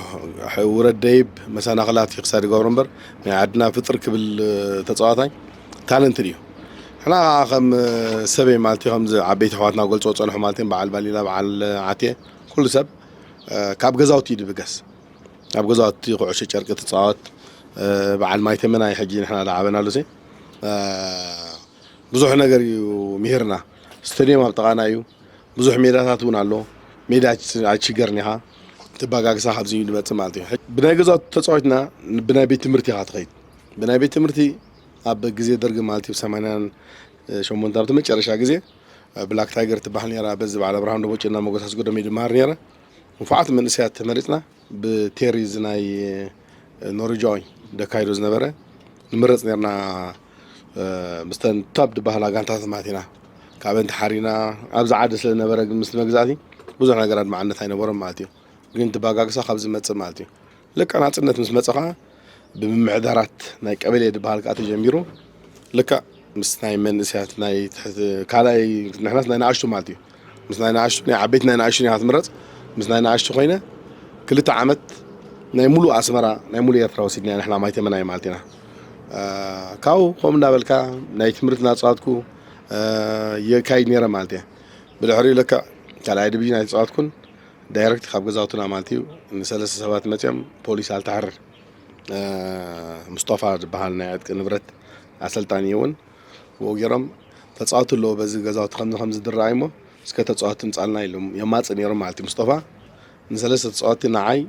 ውረድ ደይብ መሰናኽላት እዩ ክሳድ ይገብሮ እምበር ናይ ዓድና ፍጥር ክብል ተጻዋታይ ታለንት እዩ። ንሕና ከዓ ከም ሰበይ ማለት እዩ፣ ከምዚ ዓበይቲ ኣሕዋትና ክገልጽዎ ዝጸንሑ ማለት እዮም፣ በዓል ባሊላ፣ በዓል ዓቴ፣ ኩሉ ሰብ፣ እ፣ ካብ ገዛውቲ እዩ ድብገስ። ኣብ ገዛውቲ ኩዕሾ ጨርቂ ትጻወት፣ እ፣ በዓል ማይ ተመናይ ሕጂ ንሕና ዝዓበናሉ ሲ፣ እ፣ ብዙሕ ነገር እዩ ምሂርና። ስቴድዮም ኣብ ጥቓና እዩ። ብዙሕ ሜዳታት እውን ኣሎ። ሜዳ ኣይትሽ-፣ ኣይትሽገርን ኢኻ። ትበጋግሳ ካብዚ እዩ ዝመጽእ ማለት እዩ። ብናይ ገዛውቲ ተጻዊትና ብናይ ቤት ትምህርቲ ኢኻ ትኸይድ። ብናይ ቤት ትምህርቲ ኣብ ግዜ ደርጊ ማለት እዩ፣ ሰማንያን ሸሞንተን ኣብቲ መጨረሻ ግዜ ብላክ ታይገር ትበሃል ነይራ። በዚ በዓል ኣብርሃም ደቦጭና ሞገስ ኣስገዶም እዩ ድመሃር ነይረ። ንፉዓት መንእሰያት ተመሪጽና ብቴሪ እዚ ናይ ኖርጃዊ ደካይዶ ዝነበረ ንምረጽ ነርና። እ፣ ምስተን ቶፕ ዝበሃላ ጋንታታት ማለት ኢና። ካብአን ተሓሪና ኣብዚ ዓዲ ስለ ዝነበረ ግን ምስቲ መግዛእቲ ብዙሕ ነገር ኣድማዕነት ኣይነበሮም ማለት እዩ። ግን ትባጋግሳ ካብ ዝመጽእ ማለት እዩ። ልክዕ ናጽነት ምስ መጸ ኸዓ ብምምሕዳራት ናይ ቀበሌ ዝበሃል ከኣ ተጀሚሩ። ልክዕ ምስ ናይ መንእሰያት ናይ ትሕቲ ካልኣይ ንሕናስ ናይ ንኣሽቱ ማለት እዩ። ምስ ናይ ንኣሽቱ ናይ ዓበይቲ ናይ ንኣሽቱ ኢና ትምረጽ። ምስ ናይ ንኣሽቱ ኮይነ ክልተ ዓመት ናይ ሙሉእ ኣስመራ ናይ ሙሉእ ኤርትራ ወሲድና ንሕና ማይ ተመናይ ማለት ኢና። እ፣ ካብኡ ከምኡ እንዳበልካ ናይ ትምህርቲ እናጻወትኩ፣ እ፣ የካይድ ነይረ ማለት እየ። ብድሕሪኡ ልክዕ ካልኣይ ዲቪዥን ኣይተጻወትኩን። ዳይረክት ካብ ገዛውትና ማለት እዩ ንሰለስተ ሰባት መጺኦም ፖሊስ ኣልተሓርር፣ እ፣ ሙስጠፋ ዝበሃል ናይ ዕጥቂ ንብረት ኣሰልጣኒ እውን ብኡ ገይሮም ተጻወቱ ኣለዎ በዚ ገዛውቲ ከምዚ ከምዚ ዝረኣይ እሞ እስከ ተጻወቱ ምጻልና ኢሎም የማጽእ ነይሮም ማለት እዩ። ሙስጠፋ ንሰለስተ ተጻወትቲ ንዓይ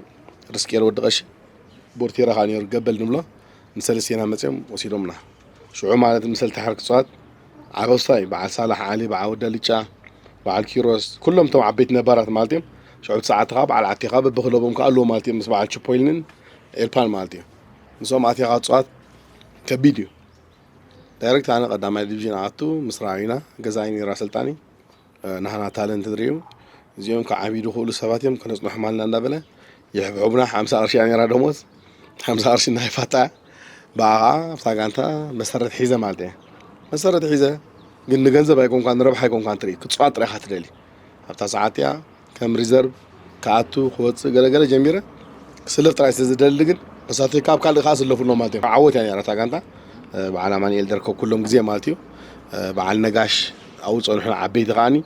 ርስቄር ወዲ ቀሺ ቦርቴራ ከኣ ነይሩ ገበል ንብሎ ንሰለስቴና መጺኦም ወሲዶምና። ሽዑ ማለት ምሰል ተሓር ክጽዋት ዓበስታ እዩ። በዓል ሳላሕ ዓሊ፣ በዓል ወዲ ኣልጫ፣ በዓል ኪሮስ፣ ኩሎም እቶም ዓበይቲ ነባራት ማለት እዮም። ሽዑ እቲ ሰዓት ኸዓ በዓል ዓቴኻ በብክለቦም ከኣ ኣለዉ ማለት እዮም። ምስ በዓል ችፖይልንን ኤልፓን ማለት እዩ። ንሶም ኣቴኻ ክጽዋት ከቢድ እዩ። ዳይረክት ኣነ ቀዳማይ ዲቪዥን ኣቱ ምስ ረኣዩና ገዛኢ ነይሩ ኣሰልጣኒ። እ፣ ናህና ታለንት ንርእዩ። እዚኦም ክዓብዩ ዝኽእሉ ሰባት እዮም፣ ከነጽንሖም ኣለና እንዳበለ ይሕብሕቡና። ሓምሳ ቅርሺ እያ ነይራ ደሞዝ። ሓምሳ ቅርሺ እናይፋታ ብኣ ኸዓ ኣብታ ጋንታ መሰረት ሒዘ ማለት እየ። መሰረት ሒዘ ግን ንገንዘብ ኣይኮንኳን፣ ንረብሓ ኣይኮንኳን ትርኢ፣ ክትጽዋት ጥራይ ኢኻ ትደሊ። ኣብታ ሰዓት እያ ከም ሪዘርቭ ክኣቱ፣ ክወጽእ ገለገለ ጀሚረ። ክስለፍ ጥራይ ስለ ዝደሊ ግን መሳተይ ካብ ካልእ ከኣ ስለፉ ኣሎ ማለት እዩ። ዓወት እያ ነይራ እታ ጋንታ። እ፣ በዓል ኣማኑኤል ደርከብ ኩሎም ግዜ ማለት እዩ። እ፣ በዓል ነጋሽ ኣብኡ ጸንሑ ዓበይቲ ከኣኒ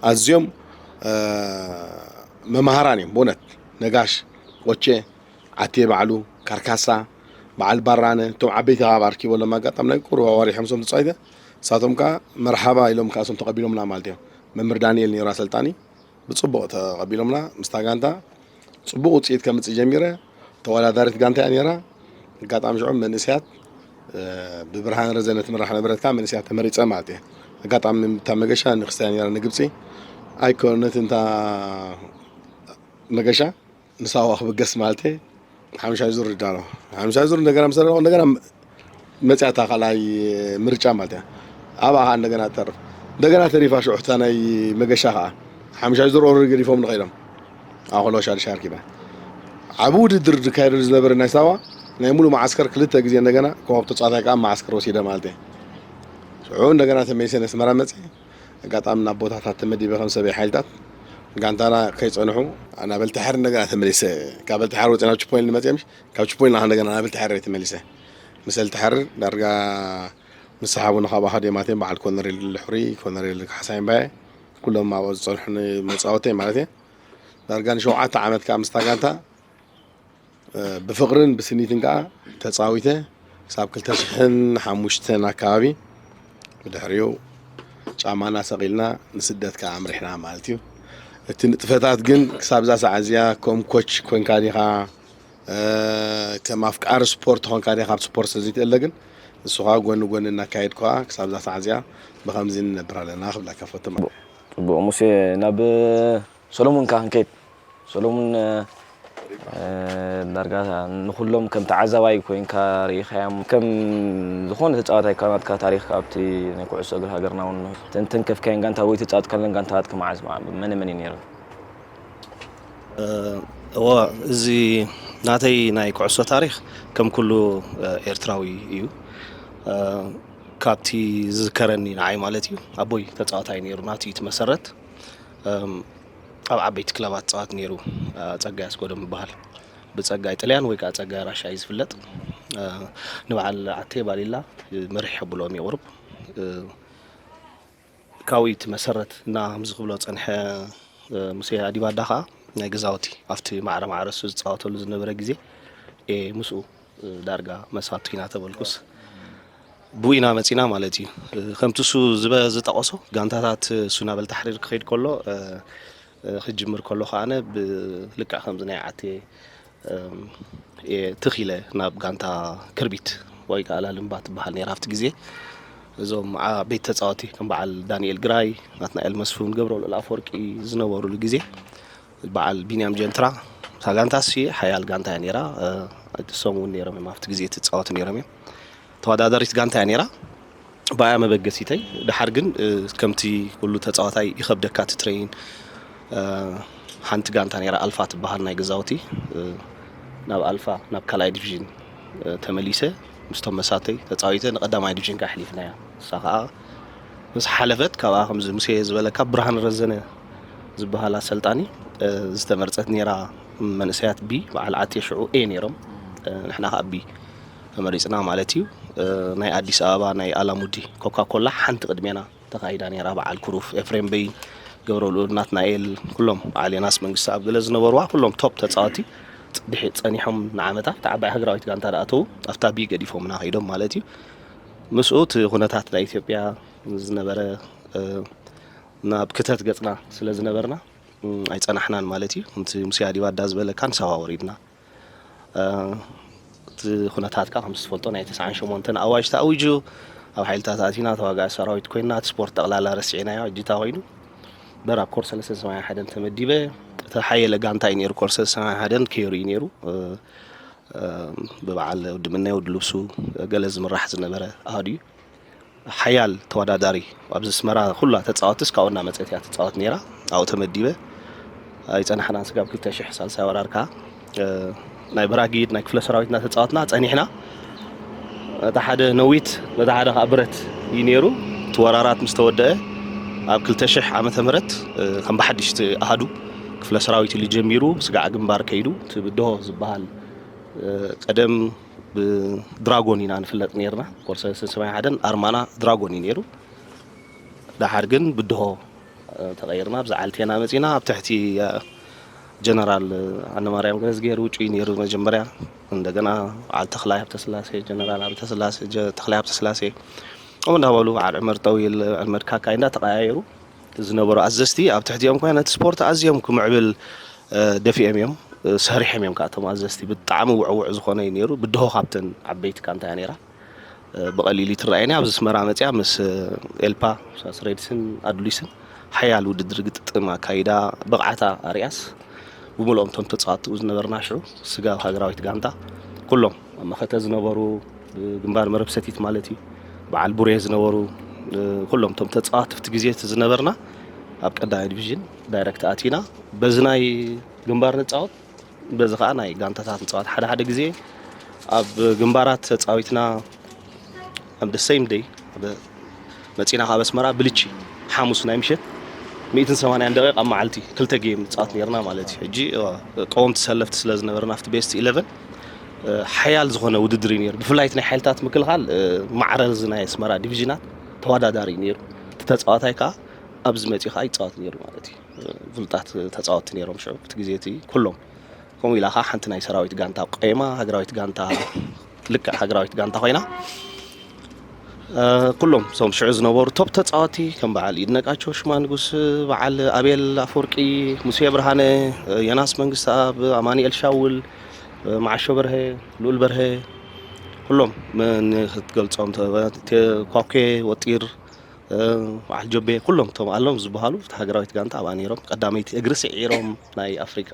ኣዝዮም መምሃራን እዮም ብእውነት። ነጋሽ፣ ቆቼ፣ ዓቴ ባዕሉ፣ ካርካሳ፣ በዓል ባራነ፣ እቶም ዓበይቲ ካብ ኣርኪቦሎም ኣጋጣሚ ናይ ቁሩብ ኣዋሪሖም ሶም ተጻዊተ። ንሳቶም ከኣ መርሓባ ኢሎም ከኣ ሶም ተቐቢሎምና ማለት እዮም። መምህር ዳንኤል ነይሩ ኣሰልጣኒ፣ ብጽቡቕ ተቐቢሎምና። ምስታ ጋንታ ጽቡቕ ውጽኢት ከምጽእ ጀሚረ። ተወዳዳሪት ጋንታ እያ ነይራ። ኣጋጣሚ ሽዑ መንእሰያት፣ እ፣ ብብርሃን ረዘነ ትምራሕ ነበረት፣ ከኣ መንእሰያት ተመሪጸ ማለት እየ። ኣጋጣሚ እታ መገሻ ንክስታ እያ ነይራ ንግብጺ። ኣይኮነትን እታ መገሻ ንሳዋ ክብገስ ማለት እየ። ሓምሻይ ዙር ይዳሎ። ሓምሻይ ዙር እንደገና ምስ ደረኹ እንደገና መጽያታ ካልኣይ ምርጫ ማለት እያ። ኣብኣ ኸዓ እንደገና ትተርፍ። እንደገና ተሪፋ ሽዑ እታ ናይ መገሻ ኸዓ ሓምሻይ ዙር ኦረዲ ገዲፎም ንኸይዶም። ኣብ ከለዋ ሻድሻይ ኣርኪባ። ዓቢ ውድድር ዝካየደሉ ዝነበረ ናይ ሳዋ ናይ ሙሉ መዓስከር ክልተ ግዜ እንደገና ኮኸብ ተጻዋታይ ከኣ መዓስከር ወሲደ ማለት እየ። ሽዑ እንደገና ተመሊሰ ነስመራ መጽየ። ኣጋጣሚ ናብ ቦታታት ተመዲበ ከም ሰበይ ሓይልታት ጋንታና ከይጸንሑ ኣናበልተሐር እንደገና ተመሊሰ። ካብ በልተሐር ወጺና ናብ ችፖይንት ንመጽየ ምሽ ካብ ችፖይንት ናኻ እንደገና ኣናበልተሐር እየ ተመሊሰ። ምስ ኣልተሐር ዳርጋ ምስ ሰሓቡኒ ካብ ኣሃዱ የማቴን በዓል ኮነሬል ልሕሪ፣ ኮነሬል ካሕሳይ እምባየ፣ ኩሎም ኣብኡ ዝጸንሑኒ መጻወተይ ማለት እየ። ዳርጋ ንሸውዓተ ዓመት ከኣ ምስታ ጋንታ፣ እ፣ ብፍቕርን ብስኒትን ከኣ ተጻዊተ ክሳብ ክልተ ሽሕን ሓሙሽተን ኣካባቢ። ብድሕሪኡ ጫማና ሰቒልና ንስደት ከኣ ኣምሪሕና ማለት እዩ። እቲ ንጥፈታት ግን ክሳብ እዛ ሰዓት እዚኣ ከም ኮች ኮንካ ዲኻ፣ እ፣ ከም ኣፍቃሪ ስፖርት ኾንካ ዲኻ፣ ካብ ስፖርት ስለዘይትእለ ግን ንሱ ኸኣ ጎኒ ጎኒ እናካየድኩ ኸኣ ክሳብ እዛ ሰዓት እዚኣ ብኸምዚ ንነብር ኣለና ክብለካ ፈቱ ማለት እዩ። ጽቡቕ ሙሴ፣ ናብ ሰሎሙን ከኣ ክንከይድ። ሰሎሙን፣ እ፣ ዳርጋ ንኹሎም ከም ተዓዛባይ ኮይንካ ርኢኻዮም። ከም ዝኾነ ተጻዋታይ ካብ ናትካ ታሪኽ ኣብቲ ናይ ኩዕሶ እግሪ ሃገርና እውን ተንተን ከፍካየን ጋንታ ወይ ተጻወትካለን ጋንታታት ከመዓዝ መነ መን እዩ ነይሩ? እ፣ እወ፣ እዚ ናተይ ናይ ኩዕሶ ታሪኽ ከም ኩሉ፣ እ፣ ኤርትራዊ እዩ። እ፣ ካብቲ ዝዝከረኒ ንዓይ ማለት እዩ፣ ኣቦይ ተጻዋታይ ነይሩ፣ ናቱ እዩ እቲ መሰረት። እም፣ ኣብ ዓበይቲ ክለባት ጻወት ነይሩ፣ እ፣ ጸጋይ ኣስገዶም ይበሃል። ብጸጋይ ጥልያን ወይ ከኣ ጸጋይ ራሻ እዩ ዝፍለጥ። እ፣ ንበዓል ዓቴ ባሊላ፣ እ፣ መሪሕ የብሎም እዩ ቁሩብ። እ፣ ካብኡ እቲ መሰረት እና ከምዚ ክብሎ ጸንሐ፣ እ፣ ሙሴ ኣዲባዳ ኸኣ ናይ ገዛውቲ ኣብቲ ማዕረ ማዕረ እሱ ዝጻወተሉ ዝነበረ ግዜ፣ እ፣ ምስኡ፣ እ፣ ዳርጋ መሳቱ ኢና ተበልኩስ ብኡ ኢና መጺና ማለት እዩ። እ፣ ከምቲ እሱ ዝበ-፣ ዝጠቐሶ ጋንታታት እሱ ናበል ታሕሪር ክኸይድ ከሎ፣ እ፣ እ፣ ክጅምር ከሎ ከኣነ ብልክዕ ከምዚ ናይ ዓቴ እም፣ እየ ትኽ ኢለ ናብ ጋንታ ክርቢት ወይ ከኣ ላልምባ ትበሃል ነይራ ኣብቲ ግዜ። እዞም ዓበይቲ ተጻወቲ ከም በዓል ዳንኤል ግራይ፣ ናትናኤል መስፍን፣ ገብረልኡል ኣፈወርቂ ዝነበሩሉ ግዜ፣ በዓል ቢንያም ጀንትራ፣ እታ ጋንታሲ ሓያል ጋንታ እያ ነይራ። እ፣ እሶም እውን ነይሮም እዮም ኣብቲ ግዜ ትጻወቱ ነይሮም እዮም። ተወዳዳሪት ጋንታ እያ ነይራ። ብኣያ መበገሲተይ። ደሓር ግን፣ እ፣ ከምቲ ኩሉ ተጻዋታይ ይኸብደካ እቲ ትሬይን። እ፣ ሓንቲ ጋንታ ነይራ ኣልፋ ትበሃል ናይ ገዛውቲ። እ፣ ናብ ኣልፋ፣ ናብ ካልኣይ ዲቪዥን፣ እ፣ ተመሊሰ ምስቶም መሳተይ ተጻዊተ ንቀዳማይ ዲቪዥን ከኣ ኣሕሊፍናያ። ንሳ ከኣ ምስ ሓለፈት ካብኣ ከምዚ ሙሴ ዝበለካ ብርሃን ረዘነ ዝበሃል ኣሰልጣኒ፣ እ፣ ዝተመርጸት ነይራ። መንእሰያት ቢ፣ በዓል ዓቴ ሽዑ ኤ ነይሮም። እ፣ ንሕና ከኣ ቢ ተመሪጽና ማለት እዩ። እ፣ ናይ ኣዲስ ኣበባ ናይ ኣላሙዲ ኮካ ኮላ ሓንቲ ቅድሜና ተኻይዳ ነይራ። በዓል ኩሩፍ፣ ኤፍሬም በይ፣ ገብረልኡል ናትናኤል፣ ኩሎም በዓል ዮናስ መንግስተኣብ ገለ ዝነበርዋ ኩሎም ቶፕ ተጻወቲ ጽ-፣ ድሒ-፣ ጸኒሖም ንዓመታ እታ ዓባይ ሃገራዊት ጋንታ ደኣ ኣተዉ ኣብታ ቢ ገዲፎምና ከይዶም ማለት እዩ። ምስኡ እቲ ኩነታት ናይ ኢትዮጵያ ዝነበረ፣ እ፣ ናብ ክተት ገጽና ስለ ዝነበርና፣ እ፣ ኣይጸናሕናን ማለት እዩ። ከምቲ ሙሴ ኣዲባዳ ዝበለካ ንሳዋ ወሪድና። እ፣ እቲ ኩነታት ከኣ ከምዚ ትፈልጦ ናይ ተስዓን ሸሞንተን ኣዋጅ ተኣዊጁ ኣብ ሓይልታት ኣቲና ተዋጋኢ ሰራዊት ኮይንና እቲ ስፖርት ጠቕላላ ረሲዕናዮ። ሕጂ እንታይ ኮይኑ እምበር ኣብ ኮርስ ሰለስተ ሰማንያ ሓደን ተመዲበ። እቲ ሓየለ ጋንታ እዩ ነይሩ ኮርስ ሰለስተ ሰማንያ ሓደን ከይሩ እዩ ነይሩ። እ፣ እ፣ ብበዓል ወዲ ምናይ ወዲ ልብሱ ገለ ዝምራሕ ዝነበረ ኣሃዱ እዩ። ሓያል ተወዳዳሪ ኣብዚ ኣስመራ ኩላ ተጻወትስ ካብኡ እናመጸት እያ ትጻወት ነይራ። ኣብኡ ተመዲበ ኣይጸናሕናን ስጋብ ክልተ ሽሕ ሳልሳይ ወራር ከኣ፣ እ፣ ናይ ብራጊድ ናይ ክፍለ ሰራዊት እናተጻወትና ጸኒሕና። እቲ ሓደ ነዊት ነቲ ሓደ ከኣ ብረት እዩ ነይሩ። እቲ ወራራት ምስ ተወደአ ኣብ ክልተ ሽሕ ዓመተ ምህረት፣ እ፣ ከም ብሓድሽ እቲ ኣሃዱ ክፍለ ሰራዊት ኢሉ ጀሚሩ ስጋዕ ግንባር ከይዱ እቲ ብድሆ ዝበሃል፣ እ፣ ቀደም ብድራጎን ኢና ንፍለጥ ነይርና። ኮርስ ሰለስተ ሰማንያ ሓደን ኣርማና ድራጎን እዩ ነይሩ። ደሓር ግን ብድሆ ተቐይርና ብዛ ዓልቴና መጺና ኣብ ትሕቲ ጀነራል ኣነማርያም ገረዝጊሄር ውጩይ ነይሩ መጀመርያ። እንደገና በዓል ተኽላይ ሃብተስላሴ፣ ጀነራል ሃብተስላሴ፣ ተኽላይ ሃብተስላሴ ከምኡ እንዳበሉ በዓል ዕመር ጠዊል፣ ዕመር ካካይ እንዳተቐያየሩ ዝነበሩ ኣዘዝቲ ኣብ ትሕቲኦም ኮይና ነቲ ስፖርት ኣዝዮም ክምዕብል ደፊኦም እዮም፣ ሰሪሖም እዮም። ካብቶም ኣዘዝቲ ብጣዕሚ ውዕውዕ ዝኾነ እዩ ነይሩ። ብድሆ ካብተን ዓበይቲ ጋንታ እያ ነይራ። ብቐሊሉ ይትረኣየኒ ኣብዚ ኣስመራ መፅያ ምስ ኤልፓ ሳስሬድስን ኣዱሊስን ሓያል ውድድር ግጥጥም ኣካይዳ። ብቕዓታ ኣርያስ ብምልኦም እቶም ተፃወትኡ ዝነበርና ሽዑ ስጋብ ሃገራዊት ጋንታ ኩሎም ኣብ መኸተ ዝነበሩ ግንባር መረብ ሰቲት ማለት እዩ። በዓል ቡሬ ዝነበሩ ኩሎም እቶም ተፃወትቲ ግዜ ዝነበርና ኣብ ቀዳማይ ዲቪዥን ዳይረክት ኣቲና በዚ ናይ ግንባር ንፃወት፣ በዚ ከዓ ናይ ጋንታታት ንፃወት። ሓደ ሓደ ግዜ ኣብ ግንባራት ተፃዊትና ኣብ ደሰይም ደይ መፂና ካብ ኣስመራ ብልቺ ሓሙስ ናይ ምሸት ሚእትን ሰማንያን ደቂቕ ኣብ መዓልቲ ክልተ ጌም ንፃወት ነርና ማለት እዩ። ሕጂ ቀወምቲ ሰለፍቲ ስለ ዝነበርና ኣብቲ ቤስት ኢለቨን ሓያል ዝኾነ ውድድር እዩ ነይሩ። ብፍላይ ናይ ሓይልታት ምክልኻል ማዕረ እዚ ናይ ኣስመራ ዲቪዥናት ተወዳዳሪ እዩ ነይሩ። እቲ ተፃዋታይ ከዓ ኣብዚ መፂኡ ከዓ ይፃወት ነይሩ ማለት እዩ። ፍሉጣት ተፃወትቲ ነይሮም ሽዑ እቲ ግዜ እቲ ኩሎም። ከምኡ ኢላ ከዓ ሓንቲ ናይ ሰራዊት ጋንታ ቆይማ ሃገራዊት ጋንታ፣ ልክዕ ሃገራዊት ጋንታ ኮይና ኩሎም እዞም ሽዑ ዝነበሩ ቶፕ ተፃወቲ ከም በዓል ይድነቃቸው ሽማንጉስ፣ በዓል ኣቤል ኣፈወርቂ፣ ሙሴ ብርሃነ፣ ዮናስ መንግስተኣብ፣ ኣማኑኤል ሻውል፣ መዓሾ በርሀ፣ ልኡል በርሀ፣ ኩሎም ክትገልፆም ኳኬ ወጢር፣ በዓል ጆቤ፣ ኩሎም እቶም ኣሎም ዝበሃሉ እቲ ሃገራዊት ጋንታ ኣብኣ ነይሮም። ቀዳመይቲ እግሪ ስዒሮም ናይ ኣፍሪቃ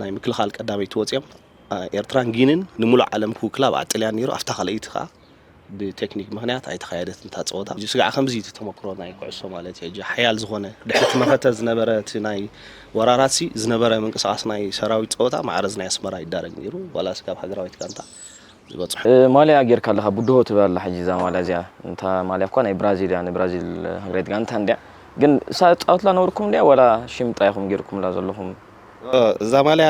ናይ ምክልኻል ቀዳመይቲ ወፂኦም። ኤርትራን ጊንን ንሙሉእ ዓለም ክውክላ ኣብ ጥልያን ነይሩ። ኣብታ ካልኣይቲ ከዓ ብቴክኒክ ምኽንያት ኣይተኻየደትን እታ ፀወታ። ስጋዕ ከምዚ እቲ ተመክሮ ናይ ኩዕሶ ማለት እዩ። ሕጂ ሓያል ዝኾነ ድሕሪ እቲ መኸተ ዝነበረ እቲ ናይ ወራራትሲ ዝነበረ ምንቅስቃስ ናይ ሰራዊት ፀወታ ማዕረዝ ናይ ኣስመራ ይዳረግ ነይሩ። ዋላ ስጋብ ሃገራዊት ጋንታ ዝበፅሑ። ማልያ ጌርካ ኣለኻ ብድሆ ትብል ኣላ ሕጂ እዛ ማልያ እዚኣ። እንታ ማልያ እኳ ናይ ብራዚል እያ፣ ንብራዚል ሃገራዊት ጋንታ እንድያ። ግን እሳ ትፃወትላ ነበርኩም እንድያ ዋላ ሽምጣ ኢኹም ጌርኩምላ ዘለኹም? እዛ ማልያ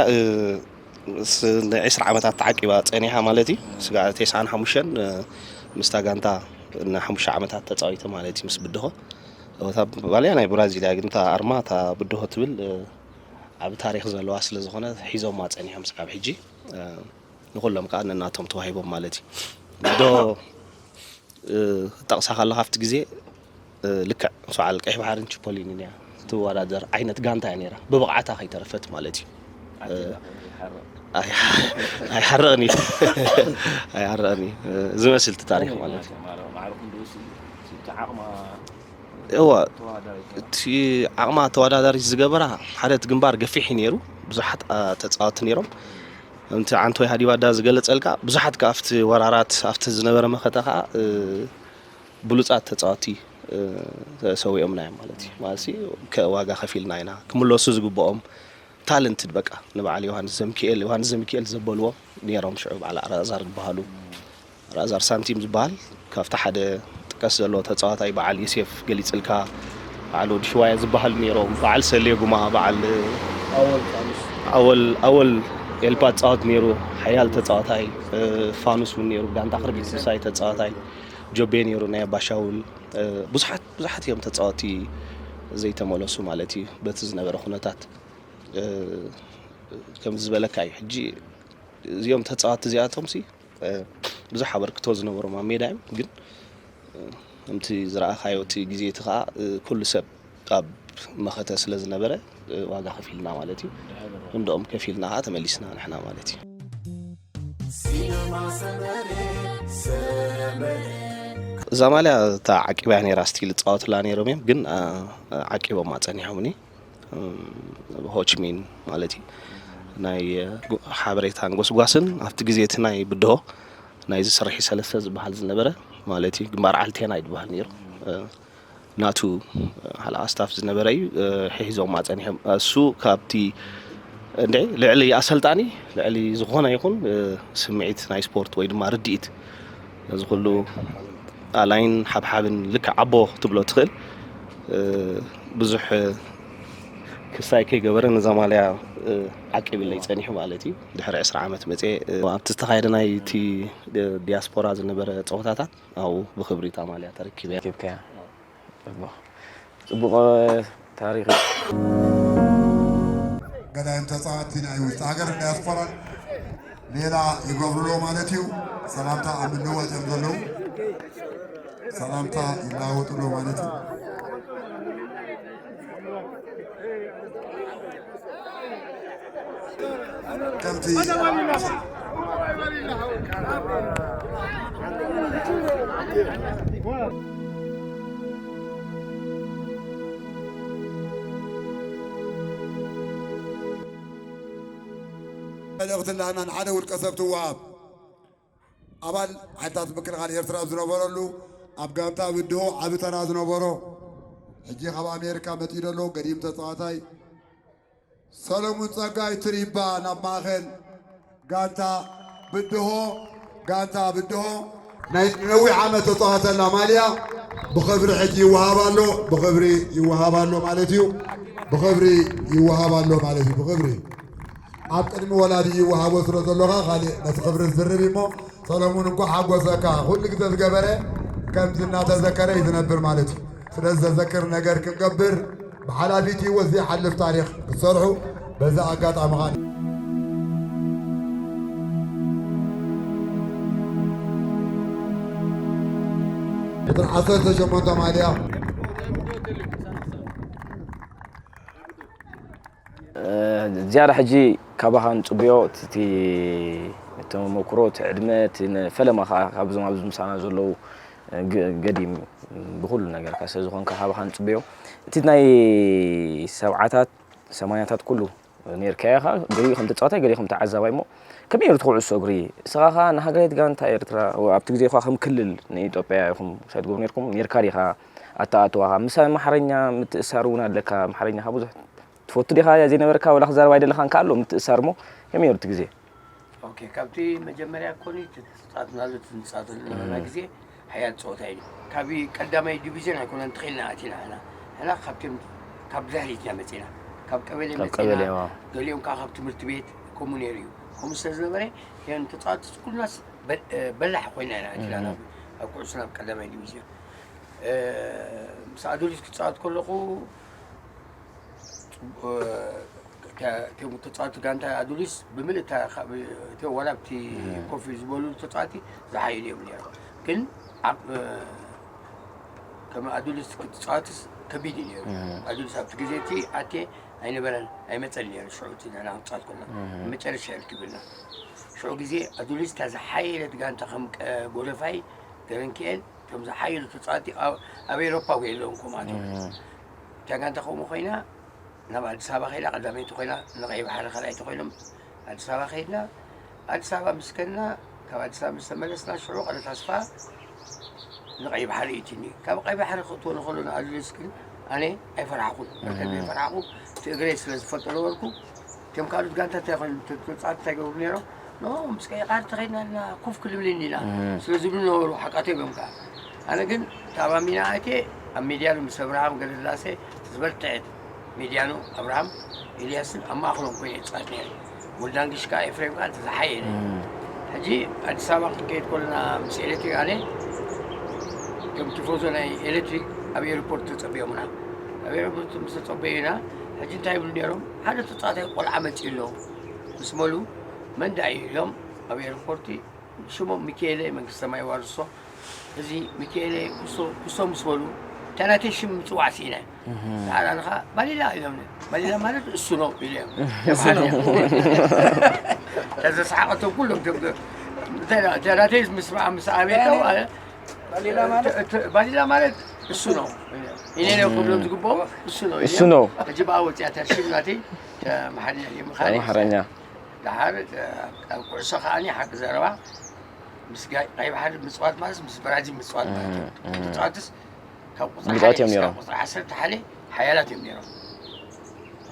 ስ- ንዒስራ ዓመታት ተዓቂባ ጸኒሓ ማለት እዩ። ስጋዕ ተስዓን ሓሙሽተን ምስታ ጋንታ ንሓሙሽተ ዓመታት ተጻዊተ ማለት እዩ ምስ ብድሆ። እታ ማልያ ናይ ብራዚል እያ፣ ግን እታ ኣርማ እታ ብድሆ ትብል ዓቢ ታሪኽ ዘለዋ ስለ ዝኾነ ሒዞማ ጸኒሖም ስጋብ ሕጂ። ንኹሎም ከኣ ነናቶም ተዋሂቦም ማለት እዩ። ብድሆ ጠቕሳ ከለኻ ኣብቲ ግዜ ልክዕ ምስ በዓል ቀይሕ ባሕርን ቺፖሊንን እያ ትወዳደር ዓይነት ጋንታ እያ ነይራ፣ ብብቕዓታ ከይተረፈት ማለት እዩ። ኣይሓረቕን እዩ። ኣይሓረቕን እዩ። ዝመስል እቲ ታሪኽ ማለት እዩ። እዋ እቲ ዓቕማ ተወዳዳሪት ዝገበራ ሓደ እቲ ግንባር ገፊሕ እዩ ነይሩ፣ ብዙሓት ተፃወቲ ነይሮም። ከምቲ ዓንቶይ ሃዲባዳ ዝገለጸልካ ብዙሓት ከኣ ኣብቲ ወራራት ኣብቲ ዝነበረ መኸተ ከኣ ብሉጻት ተጻወቲ ተሰዊኦምና እዮም ማለት እዩ። ማለት ዋጋ ከፊልና ኢና ክምለሱ ዝግብኦም። ታለንትድ በቃ ንበዓል ዮሃንስ ዘምክኤል ዮሃንስ ዘምክኤል ዘበልዎ ነይሮም ሽዑ በዓል ኣራዛር ዝበሃሉ ኣራዛር ሳንቲም ዝበሃል ካብቲ ሓደ ጥቀስ ዘለዎ ተጻዋታይ በዓል ዮሴፍ ገሊጽልካ በዓል ወዲ ሽዋያ ዝበሃሉ ነይሮም በዓል ሰሌ ጉማ በዓል ኣወል ኣወል ኤልፓ ተጻወት ነይሩ ሓያል ተጻዋታይ ፋኑስ እውን ነይሩ ጋንታ ክርቢት ምሳይ ተጻዋታይ ጆቤ ነይሩ ናይ ኣባሻውል ብዙሓት ብዙሓት እዮም ተጻወቲ ዘይተመለሱ ማለት እዩ በቲ ዝነበረ ኩነታት ከምዚ ዝበለካ እዩ ሕጂ እዚኦም ተጻወቲ እዚኣቶም ሲ ብዙሕ ኣበርክቶ ዝነበሮም ኣብ ሜዳ እዮም ግን ከምቲ ዝረኣኻዮ እቲ ግዜ እቲ ከዓ ኩሉ ሰብ ኣብ መኸተ ስለ ዝነበረ ዋጋ ከፊልና ማለት እዩ። ክንድኦም ከፊልና ከዓ ተመሊስና ንሕና ማለት እዩ። እዛ ማልያ እታ ዓቂባ ነይራ ስቲል ዝፃወትላ ነይሮም እዮም ግን ዓቂቦማ ፀኒሖምኒ ሆችሚን ማለት እዩ ናይ ሓበሬታን ጎስጓስን ኣብቲ ግዜ እቲ ናይ ብድሆ ናይዚ ስርሒ ሰለስተ ዝበሃል ዝነበረ ማለት እዩ ግንባር ዓልቴና ይድበሃል ነይሩ ናቱ ሓለቓ ስታፍ ዝነበረ እዩ ሒዞም ኣፀኒሖም እሱ ካብቲ እንደ ልዕሊ ኣሰልጣኒ ልዕሊ ዝኾነ ይኹን ስምዒት ናይ ስፖርት ወይ ድማ ርድኢት እዚ ኩሉ ኣላይን ሓብሓብን ልክዕ ኣቦ ክትብሎ ትኽእል ብዙሕ ክሳይ ከይገበረ ነዛ ማልያ ዓቂብለይ ፀኒሑ ማለት እዩ ድሕሪ ዕስራ ዓመት መፅየ ኣብቲ ዝተኻየደ ናይ እቲ ዲያስፖራ ዝነበረ ፀወታታት ኣብኡ ብክብሪ እታ ማልያ ተረኪበ ረኪብካያ። እሞ ጽቡቕ ታሪኽ እዩ። ገዳይም ተጻወትቲ ናይ ውሽጢ ሃገር ዳያስፖራን ሌላ ይገብሩሎ ማለት እዩ። ሰላምታ ኣብ ምልዋጥ እዮም ዘለዉ። ሰላምታ ይለዋወጡሎ ማለት እዩ። ከምቲ መልእኽቲ ላና ንሓደ ውልቀ ሰብ ትወሃብ ኣባል ሓይልታት ምክልኻል ኤርትራ ኣብ ዝነበረሉ ኣብ ጋንታ ብድሆ ዓቢ ተራ ዝነበሮ ሕጂ ካብ ኣሜሪካ መጺኡ ዘሎ ገዲም ተጻዋታይ ሰለሙን ጸጋይ ትሪባ ናብ ማእኸል ጋንታ ብድሆ ጋንታ ብድሆ ናይ ነዊሕ ዓመት ተጻዋተላ ማልያ ብኽብሪ ሕጂ ይወሃብ ኣሎ። ብኽብሪ ይወሃብ ኣሎ ማለት እዩ። ብኽብሪ ይወሃብ ኣሎ ማለት እዩ። ብኽብሪ ኣብ ቅድሚ ወላዲ ይወሃቦ ስለ ዘሎኻ ካልእ ነቲ ክብሪ ዝዝርብ እሞ ሰለሙን እንኳ ሓጎሰካ ኩሉ ግዜ ዝገበረ ከምዚ እናተዘከረ እዩ ዝነብር ማለት እዩ። ስለዚ ዘዘክር ነገር ክንገብር ብሓላፊት ህይወት ዘይሓልፍ ታሪኽ ክትሰርሑ በዚ ኣጋጣሚ ኸኣ ቁፅሪ ዓሰርተ ሸሞንተ ማልያ ዝያዳ ሕጂ ካባኻ ንፅበዮ እቲ ተመክሮ እቲ ዕድመ እቲ ፈለማ ከዓ ካብዞም ኣብዚ ምሳና ዘለዉ ገዲም ብኩሉ ነገርካ ስለ ዝኾንካ ካባኻ ንፅበዮ እቲ ናይ ሰብዓታት ሰማንያታት ኩሉ ነርካዮ ኢኻ ገሊኡ ከም ተፃዋታይ ገሊኡ ከም ተዓዛባይ እሞ ከመይ ነሩ ትኩዕሶ እግሪ እስኻ ኸዓ ንሃገራዊት ጋንታ ኤርትራ ኣብቲ ግዜ ኳ ከም ክልል ንኢትዮጵያ ኢኹም ሳይትገብሩ ነርኩም ነርካ ዲኻ ኣተኣትዋኻ ምስ ኣምሓርኛ ምትእሳር እውን ኣለካ ኣምሓርኛ ኸዓ ብዙሕ ትፈቱ ዲኻ ዘይነበርካ ወላ ክዛረብ ኣይደለኻን ከ ኣሎ ምትእሳር እሞ ከመይ ነሩ እቲ ግዜ ኦኬ ካብቲ መጀመርያ ኮኒ ትጻትና ዝትንጻት ዘለና ግዜ ሓያል ጸወታ እዩ ካብ ቀዳማይ ዲቪዝዮን ኣይኮነን ትኽኢልና ኣቲና ሕና ሕና ካብቶም ካብ ድሕሪትና መጺና ካብ ቀበሌ መጺና ገሊኦም ከዓ ካብ ትምህርቲ ቤት ከምኡ ነይሩ እዩ ከምኡ ስለ ዝነበረ ን ተጻወቲ ኩልናስ በላሕ ኮይና ኢና ኣቲና ኣብ ኩዕሶ ናብ ቀዳማይ ዲቪዝዮን ምስ ኣዶሊስ ክጻወት ከለኹ ተፃወቲ ጋንታ ኣዱሊስ ብምልእ ዋላ ኣብቲ ኮፍ ዝበሉ ተፃወቲ ዝሓይሉ እዮም ነይሮም ግን ከም ኣዱሊስ ክትፃወትስ ከቢድ እዩ ነይሩ ኣዱሊስ ኣብቲ ግዜ እቲ ኣቴ ኣይነበረን ኣይመፀን ነይሩ ሽዑ እቲ ንሕና ክንፃወት ኮና መጨረሻ እዩ ትብልና ሽዑ ግዜ ኣዱሊስ እታ ዝሓየለት ጋንታ ከም ጎደፋይ ገረንክኤል እቶም ዝሓየሉ ተፃወቲ ኣብ ኤሮፓ እውን የለውን ከምኣቶም እታ ጋንታ ከምኡ ኮይና ናብ ኣዲስ ኣበባ ከይዳ ቀዳመይቲ ኮይና ንቀይ ባሕሪ ካልኣይቲ ኮይኖም ኣዲስ ኣበባ ከይድና ኣዲስ ኣበባ ምስ ከድና ካብ ኣዲስ ኣበባ ምስ ተመለስና ሽዑ ቀለ ታስፋ ንቀይ ባሕሪ እትኒ ካብ ቀይ ባሕሪ ክእትዎ ንኸሎ ንኣሉለስ ግን ኣነ ኣይፈራሕኩን መርከብ ኣይፈራሕኩ እቲ እግረይ ስለ ዝፈልጦ ነበርኩ እቶም ካልኦት ጋንታ እንታይ ኮይኑ ተፃወቲ እንታይ ገብሩ ነይሮም ኖ ምስ ቀይ ባሕሪ ተኸይድና ኣለና ኮፍ ክልብልኒ ኢና ስለ ዝብሉ ነበሩ ሓቃቶም እዮም ከዓ ኣነ ግን ታማሚና ኣትየ ኣብ ሚድያኖ ምስ ኣብርሃም ገለስላሴ ዝበርትዐት ሚድያኖ ኣብርሃም ኤልያስን ኣብ ማእኸሎም ኮይነ ይፃወት ነይረ ወልዳንግሽ ከዓ ኤፍሬም ከዓ ተዝሓየለ ሕጂ ኣዲስ ኣበባ ክንከይድ ከለና ምስ ኤሌክትሪክ ኣነ ከም ቲፎዞ ናይ ኤሌክትሪክ ኣብ ኤርፖርት ተፀቢዮምና ኣብ ኤርፖርት ምስ ተፀበዩና ሕጂ እንታይ ይብሉ ነይሮም ሓደ ተፃዋታይ ቆልዓ መፂኡ ኣሎ ምስ መሉ መን ዳ እዩ ኢሎም ኣብ ኤርፖርት ሽሞም ሚካኤለ መንግስተ ማይ ዋርሶ እዚ ሚካኤለ ኩሶ ምስ በሉ እታ ናተይ ሽም ምፅዋዕ ስኢነ። ደሓር ኣነ ኸዓ ባሊላ ኢሎምኒ። ባሊላ ማለት እሱ ነው ኢለ እተዘሰሓቐቶም ኩሎም እታ ናተይ ምስማዕ ምስ ኣበይተው ባሊላ ማለት እሱ ነው ኢነ ክብሎም ዝግብኦም እሱ ነው እሱ ነው ሕጂ ብኣ ወፂኣታ ሽም ናተይ ተምሓርኛ እዩ ምኻሪ ኣምሓርኛ ደሓር ኣብ ኩዕሶ ከዓኒ ሓቂ ዘረባ ምስ ቀይ ባሕሪ ምፅዋት ማለት ምስ ብራዚል ምፅዋት ማለት እዩ። ተፃወትስ ካብ ቁፅሪ ሓደ እስካብ ቁፅሪ ዓሰርተ ሓደ ሓያላት እዮም ነይሮም።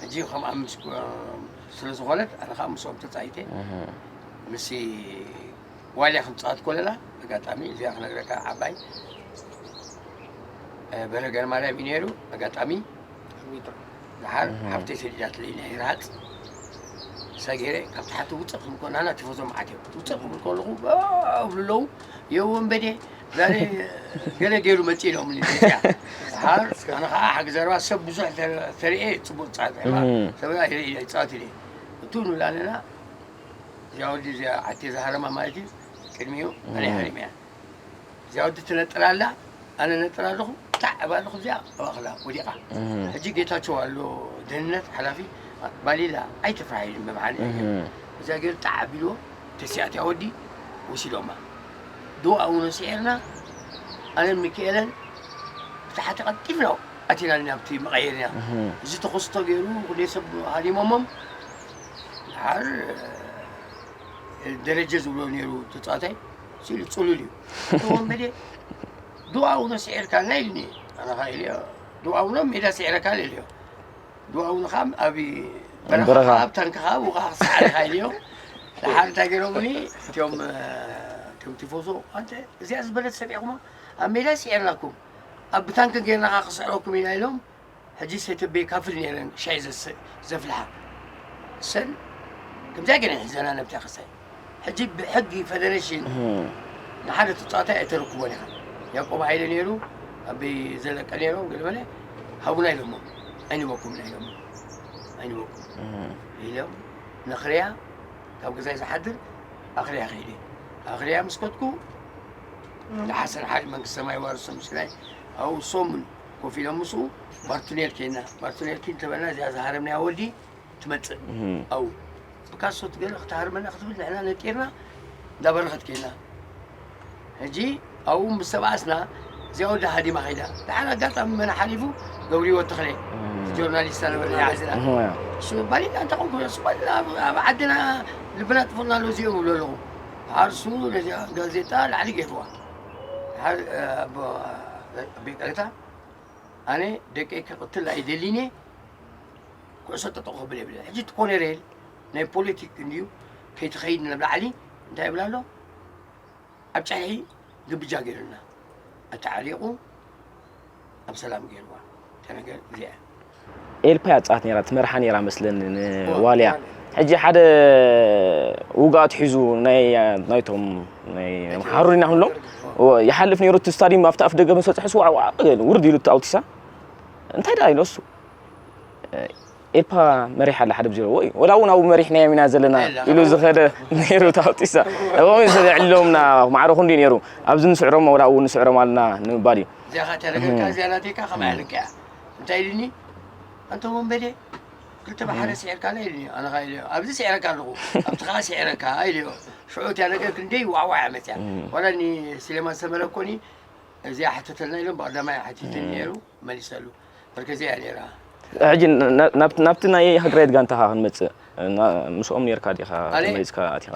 ሕጂ ከም ኣምስ ስለ ዝኾነት ኣነ ከዓ ምስኦም ተፃይተ ምስ ዋልያ ክንፃወት ኮለና ኣጋጣሚ እዚኣ ክነግረካ ዓባይ በረገር ማርያም እዩ ነይሩ ኣጋጣሚ ድሓር ሓፍተይ ሰዲዳትለይ ናይ ራሃፅ ሰጊረ ካብ ታሕቲ ውፅእ ክብል ከሎ ናና ቲፎዞ መዓት እዮም ውፅእ ክብል ከለኹ እብሉ ኣለዉ የው ወንበዴ ዛሬ ገለ ገይሩ መፂእ ኢሎምኒ መፅያ ሓር ኣነ ከዓ ሓቂ ዘረባ ሰብ ብዙሕ ተሪኤ ፅቡቅ ፃት ሰብ ይፃወት ኢለ እቱ ንብላ ኣለና። እዚኣ ወዲ እዚኣ ዓቴ ዝሃረማ ማለት እዩ። ቅድሚኡ ኣነ ሃሪም እያ። እዚኣ ወዲ ትነጥር ኣላ። ኣነ ነጥር ኣለኹ። ታዕ እባ ኣለኹ። እዚኣ ኣባኽላ ወዲቓ። ሕጂ ጌታቸው ኣሎ ደህንነት ሓላፊ ባሊላ ኣይትፍራሕ ኢሉ መምሓኒ። እዚኣ ገይሩ ጣዕ ኣቢልዎ። ተሲኣትያ ወዲ ወሲዶማ። ዶ ኣውነ ስዒርና ኣነን ሚካኤለን ብታሕቲ ቀልጢፍና ኣቲና ናብቲ መቐየርና። እዚ ተኸስቶ ገይሩ ኩሌ ሰብ ሃዲሞሞም። ድሓር ደረጀ ዝብሎ ነይሩ ተፃዋታይ ሲሉ ፅሉል እዩ። ወንበዴ ዱኣውኖ ስዒርካና ኢልኒ። ኣነኻ ኢልዮ ዱኣውኖ ሜዳ ስዒረካ ኢልዮ። ዱኣውኖ ከዓ ኣብ በረኻ በረኻ። ኣብ ታንኪ ከዓ ውኻ ክሰዓርካ ኢልዮ። ድሓር እንታይ ገይሮምኒ እቲኦም እቲኦም ቲፎዞ ኣንተ እዚኣ ዝበለት ሰብ ኢኹም ኣብ ሜዳ ስዒርናኩም ኣብ ብታንኪ ገይርናኻ ክስዕረኩም ኢና ኢሎም። ሕጂ ሰተቤ ካፍል ነይረን ሻይ ዘስ- ዘፍልሓ ሰን ከምዚኣ ገይረን ሒዘና ነብታ ክሳይ ሕጂ ብሕጊ ፈደረሽን ንሓደ ተፃዋታይ ኣይተረክቦን ኢኻ። ያቆብ ሃይለ ነይሩ ኣበይ ዘለቀ ነይሮም ገለ በለ ሃቡና ኢሎሞ ኣይንበኩም ኢና ኢሎሞ ኣይንበኩም ኢሎም ነኽርያ ካብ ገዛይ ዝሓድር ኣኽርያ ከይደ ኣኽርያ ምስ ከድኩ ንሓሰን ሓይሊ መንግስቲ ሰማይ ዋርሶ ምስናይ ኣብኡ ሰሙን ኮፍ ኢሎም ምስኡ ባርቱኔል ኬና ባርቱኔል ኪን ተበልና እዚኣ ዝሃረምናያ ወዲ ትመፅእ ኣብኡ ብካሶት ገለ ክትሃርመና ክትብል ንሕና ነጢርና እንዳበረኸት ኬና ሕጂ ኣብኡ ምስ ተባኣስና እዚኣ ወዲ ሃዲማ ከይዳ ድሓር ኣጋጣሚ መን ሓሊፉ ገብርዎ ተኽለ ጆርናሊስት ኣነበረ ዝዓዝና እሱ ባሊና እንተ ቆንኩ እሱ ባሊና ኣብ ዓድና ልብና ጥፍና ኣሎ እዚኦም ይብሉ ኣለኹ ሓርሱ ነዚኣ ጋዜጣ ላዕሊ ገይርዋ ድሓር ኣቦ ቤቀለታ ኣነ ደቀይ ክቕትል ኣይደሊን እየ ኩዕሶ ጠጠቕ ክብል የብለ ሕጂ እቲ ኮነሬል ናይ ፖለቲክ እንድዩ ከይትኸይድ ናብ ላዕሊ እንታይ ይብል ኣሎ ኣብ ጫሒ ግብጃ ገይሩና ኣተዓሊቑ ኣብ ሰላም ገይርዋ ተነገር እዚኣ ኤልፓ ያጻት ነራ ትመርሓ ነራ መስለኒ ንዋልያ ሕጂ ሓደ ውግኣት ሒዙ ናይ ናይቶም ናይ ሓሩሪና ሁሎም ይሓልፍ ነይሩ እቲ ስታዲየም ኣብቲ ኣፍ ደገ መሰፅሕስ ዋዕዋዕ ውርድ ኢሉ ኣውቲሳ እንታይ ደኣ ኢሉ እሱ ኤልፓ መሪሕ ኣለ ሓደ ብዜሮ ወይ ወላ እውን ኣብኡ መሪሕናዮም ኢና ዘለና ኢሉ ዝኸደ ነይሩ ታውጢሳ እቦም ዝተዘዕልሎምና ማዕረ ክንዲ ነይሩ ኣብዚ ንስዕሮም ወላ እውን ንስዕሮም ኣለና ንምባል እዩ እዚኣ ኸዓ ተረገርካ እዚኣ ናተይካ ከማይ ኣለካ እያ እንታይ ኢልኒ ኣንተ ወንበዴ ክልተ ብሓደ ስዒርካ ኢልኒ ኣነ ኸዓ ኢለዮ ኣብዚ ስዒረካ ኣለኹ ኣብቲ ኸዓ ስዒረካ ኢለዮ ሽዑ እቲያ ነገር ክንደይ ዋዕዋዕ እያ መፅያ ዋላ ኒ ስሌማን ሰመረ ኮኒ እዚኣ ሕተተልና ኢሎም ብቐዳማይ ሓቲትኒ ነይሩ መሊሰሉ በርከዚኣ ነይራ ሕጂ ናብቲ ናይ ሃገራዊት ጋንታኻ ክንመፅእ ምስኦም ነርካ ዲኻ ተመሊስካ ኣቲኻ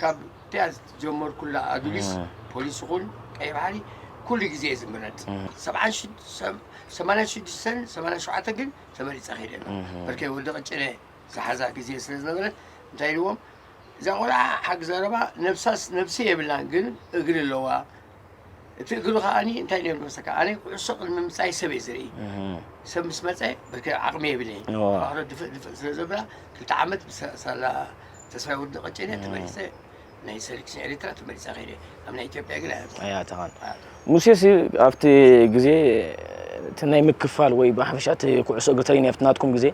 ካብ እቲኣ ዝጀመርኩላ ኣዱሊስ ፖሊስ ይኹን ቀይ ባሕሪ ኩሉ ግዜ እየ ዝምረፅ ሰማንያ ሽዱሽተን ሰማንያ ሸውዓተ ግን ተመሪፀ ከይደ በርከ ወዲ ቀጭነ ዝሓዛ ግዜ ስለ ዝነበረት እንታይ ኢልዎም እዛ ቆልዓ ሓቂ ዘረባ ነብሳስ ነብሲ የብላን ግን እግሪ ኣለዋ እቲ እግሪ ከዓኒ እንታይ ነይሩ መሰካ ኣነ ኩዕሶ ቅድሚ ምምፃይ ሰብ እየ ዝርኢ ሰብ ምስ መፀ ብርክ ዓቕሚ የብለይ ባሕሮ ድፍእ ድፍእ ስለ ዘብላ ክልተ ዓመት ብሳላ ተስፋይ ወዲ ቀጨለ ተመሊሰ ናይ ሰሌክሽን ኤርትራ ተመሊሰ ከይደ ኣብ ናይ ኢትዮጵያ ግን ኣያተኻን ሙሴ ሲ ኣብቲ ግዜ እቲ ናይ ምክፋል ወይ ብሓፈሻ እቲ ኩዕሶ እግሪ ተሪኒ ኣብቲ ናትኩም ግዜ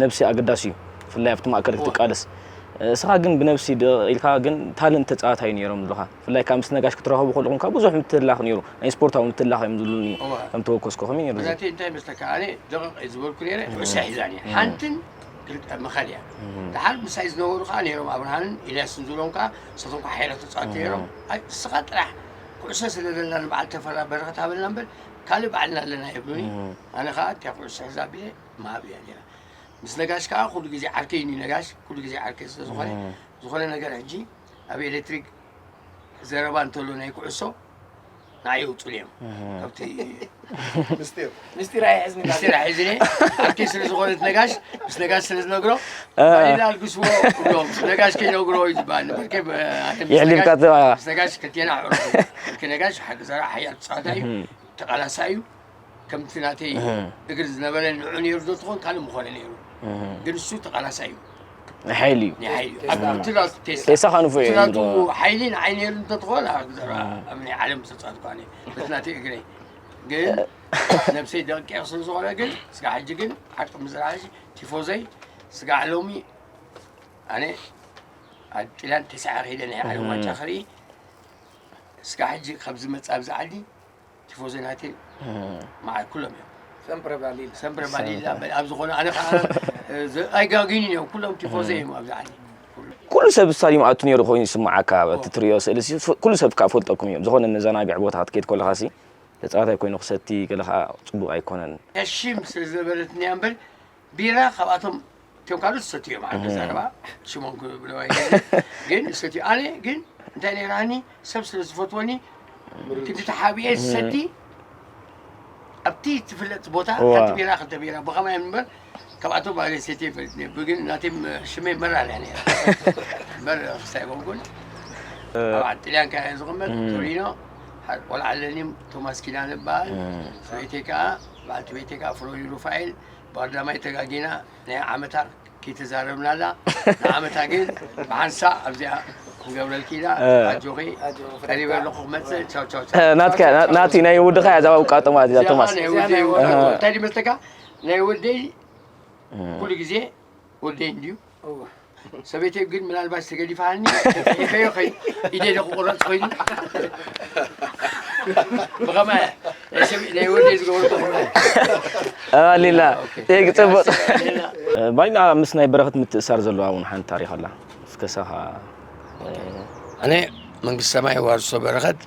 ነብሲ ኣገዳሲ እዩ ብፍላይ ኣብቲ ማእከል ክትቃለስ እስኻ ግን ብነብሲ ኢልካ ግን ታለንት ተፃዋታይ ነይሮም ዝብልኻ ብፍላይ ካብ ምስ ነጋሽ ክትራኸቡ ከለኹም ካብ ብዙሕ ምትላኽ ነይሩ ናይ ስፖርታዊ ምትላኽ እዮም ዝብሉኒ ከም ተወከስኩኹም ነይሩ እዚ ምክንያቱ እንታይ መስለካ ኣነ ደቐቕ እየ ዝበልኩ ነይረ ኩዕሶ ሒዛኒ ሓንትን ክልተ መኸል እያ ደሓር ምሳይ ዝነበሩ ከዓ ነይሮም ኣብርሃንን ኢልያስን ዝብሎም ከዓ ንሳቶም ከዓ ሓይላት ተፃወቲ ነይሮም ኣይ እስኻ ጥራሕ ኩዕሶ ስለ ዘለና ንበዓል ተፈራ በረኸት ሃበልና እምበር ካልእ ባዕልና ኣለና ይብሉኒ ኣነ ከዓ እቲያ ኩዕሶ ሒዛ ኣቢለ ምሃብ እያ ነይራ ምስ ነጋሽ ከዓ ኩሉ ግዜ ዓርከይ እዩ ነጋሽ ኩሉ ግዜ ዓርከይ ስለ ዝኾነ ዝኾነ ነገር ሕጂ ኣብ ኤሌክትሪክ ዘረባ እንተሎ ናይ ኩዕሶ ንዓይ የውፅሉ እዮም ካብቲ ምስጢር ምስጢር ኣይሕዝኒ ምስጢር ኣይሕዝኒ ኣብቲ ስለ ዝኾነት ነጋሽ ምስ ነጋሽ ስለ ዝነግሮ ባሊና ኣልግስዎ እብሎም ነጋሽ ከይነግሮ እዩ ዝበሃል ነበርከ የሕሊፍካ ምስ ነጋሽ ክልቴና ኣዕሩኹ ነጋሽ ሓቂ ዘራ ሓያል ተፃዋታ እዩ ተቓላሳ እዩ ከምቲ ናተይ እግሪ ዝነበረ ንዑ ነይሩ ዶ ትኾን ካልእ ምኾነ ነይሩ ግን እሱ ተቓላሳ እዩ ሓይሊ እዩ ናይ ሓይሊ እዩ ኣብ ትራቱ ቴስላ ቴሳ ካንፎ እዩ ትራቱ ዝብሎ። ሓይሊ ንዓይ ነይሩ እንተትኾን ኣብ ዘረባ ኣብ ናይ ዓለም ዝተፃወትኳ ነይ በቲ ናተይ እግረይ ግን ነብሰይ ደቂቕ ስለ ዝኾነ ግን ስጋዕ ሕጂ ግን ሓቂ ምዝራብ ቲፎዘይ ስጋዕ ሎሚ ኣነ ኣብ ጥልያን ተስዓ ከይደ ናይ ዓለም ዋንጫ ክርኢ ስጋዕ ሕጂ ካብ ዝመጽእ ኣብዚ ዓዲ ቲፎዘይ ናተይ መዓል ኩሎም እዮም። ሰምፕረ ባሊል ሰምፕረ ባሊላ በል ኣብ ዝኾነ ኣነ ከዓ ኣይጋጊን እዮም ኩሎም ቲፎዘይ እዮም ኣብዚ ዓዲ። ኩሉ ሰብ ስታዲየም ኣቱ ነይሩ ኮይኑ ይስምዓካ። እቲ ትሪኦ ስእሊ ኩሉ ሰብ ከዓ ፈልጠኩም እዮም። ዝኾነ መዘናግዒ ቦታ ክትከይድ ከለኻ ሲ ተፃዋታይ ኮይኑ ክሰቲ ገለ ከዓ ፅቡቅ ኣይኮነን። ሕሽም ስለ ዝነበረትኒ እያ እምበር ቢራ ካብኣቶም እቶም ካልኦት ዝሰትዩ እዮም። ዓዲ ዘረባ ሽሞም ክብለዋ ግን ዝሰትዩ ኣነ ግን እንታይ ነይራኒ ሰብ ስለ ዝፈትወኒ ክንዲ ተሓቢኤ ዝሰቲ ኣብቲ ትፍለጥ ቦታ ሓንቲ ቢራ ክልተ ቢራ ብኸማይ እምበር ካብኣቶም ኣነ ሰትየ ይፈልጥ ነይሩ ግን ናተይ ሽመይ መራር እያ ነይራ እምበር ክስታይ ኮንኩን ኣብ ዓዲ ጥልያን ከ ዝቕመጥ ቶሪኖ ቆልዓ ኣለኒ ቶማስ ኪዳነ ይበሃል ሰበይተይ ከዓ በዓልቲ ቤተይ ከዓ ፍሮዩ ሩፋኤል ብቐዳማይ ተጋጊና ናይ ዓመታ ከይተዛረብናላ ንዓመታ ግን ብሓንሳእ ኣብዚኣ ክንገብረልኪ ኢና ኣጆኺ ቀሪበ ኣለኹ ክመፅእ ቻው ቻው ቻው ናትካ ናቲ ናይ ውድኻ እያ ዛባ ውቃጠማ እዚኣ ቶማስ ናይ ወደይ እንታይ ድመስለካ ናይ ወደይ ኩሉ ግዜ ወደይ እንድዩ ሰበይተይ ግን ምናልባት ተገዲፋኒ ተጠቂፈዮ ከይ ኢደይ ደቁቁረፅ ኮይኑ ብኸማ ናይ ወደይ ዝገበርኩ ኣሊላ ይግፅቡጥ ባይና ምስ ናይ በረኸት ምትእሳር ዘለዋ እውን ሓንቲ ታሪኽ ኣላ እስከሳኻ ኣነ መንግስቲ ሰማይ ዋርሶ በረኸት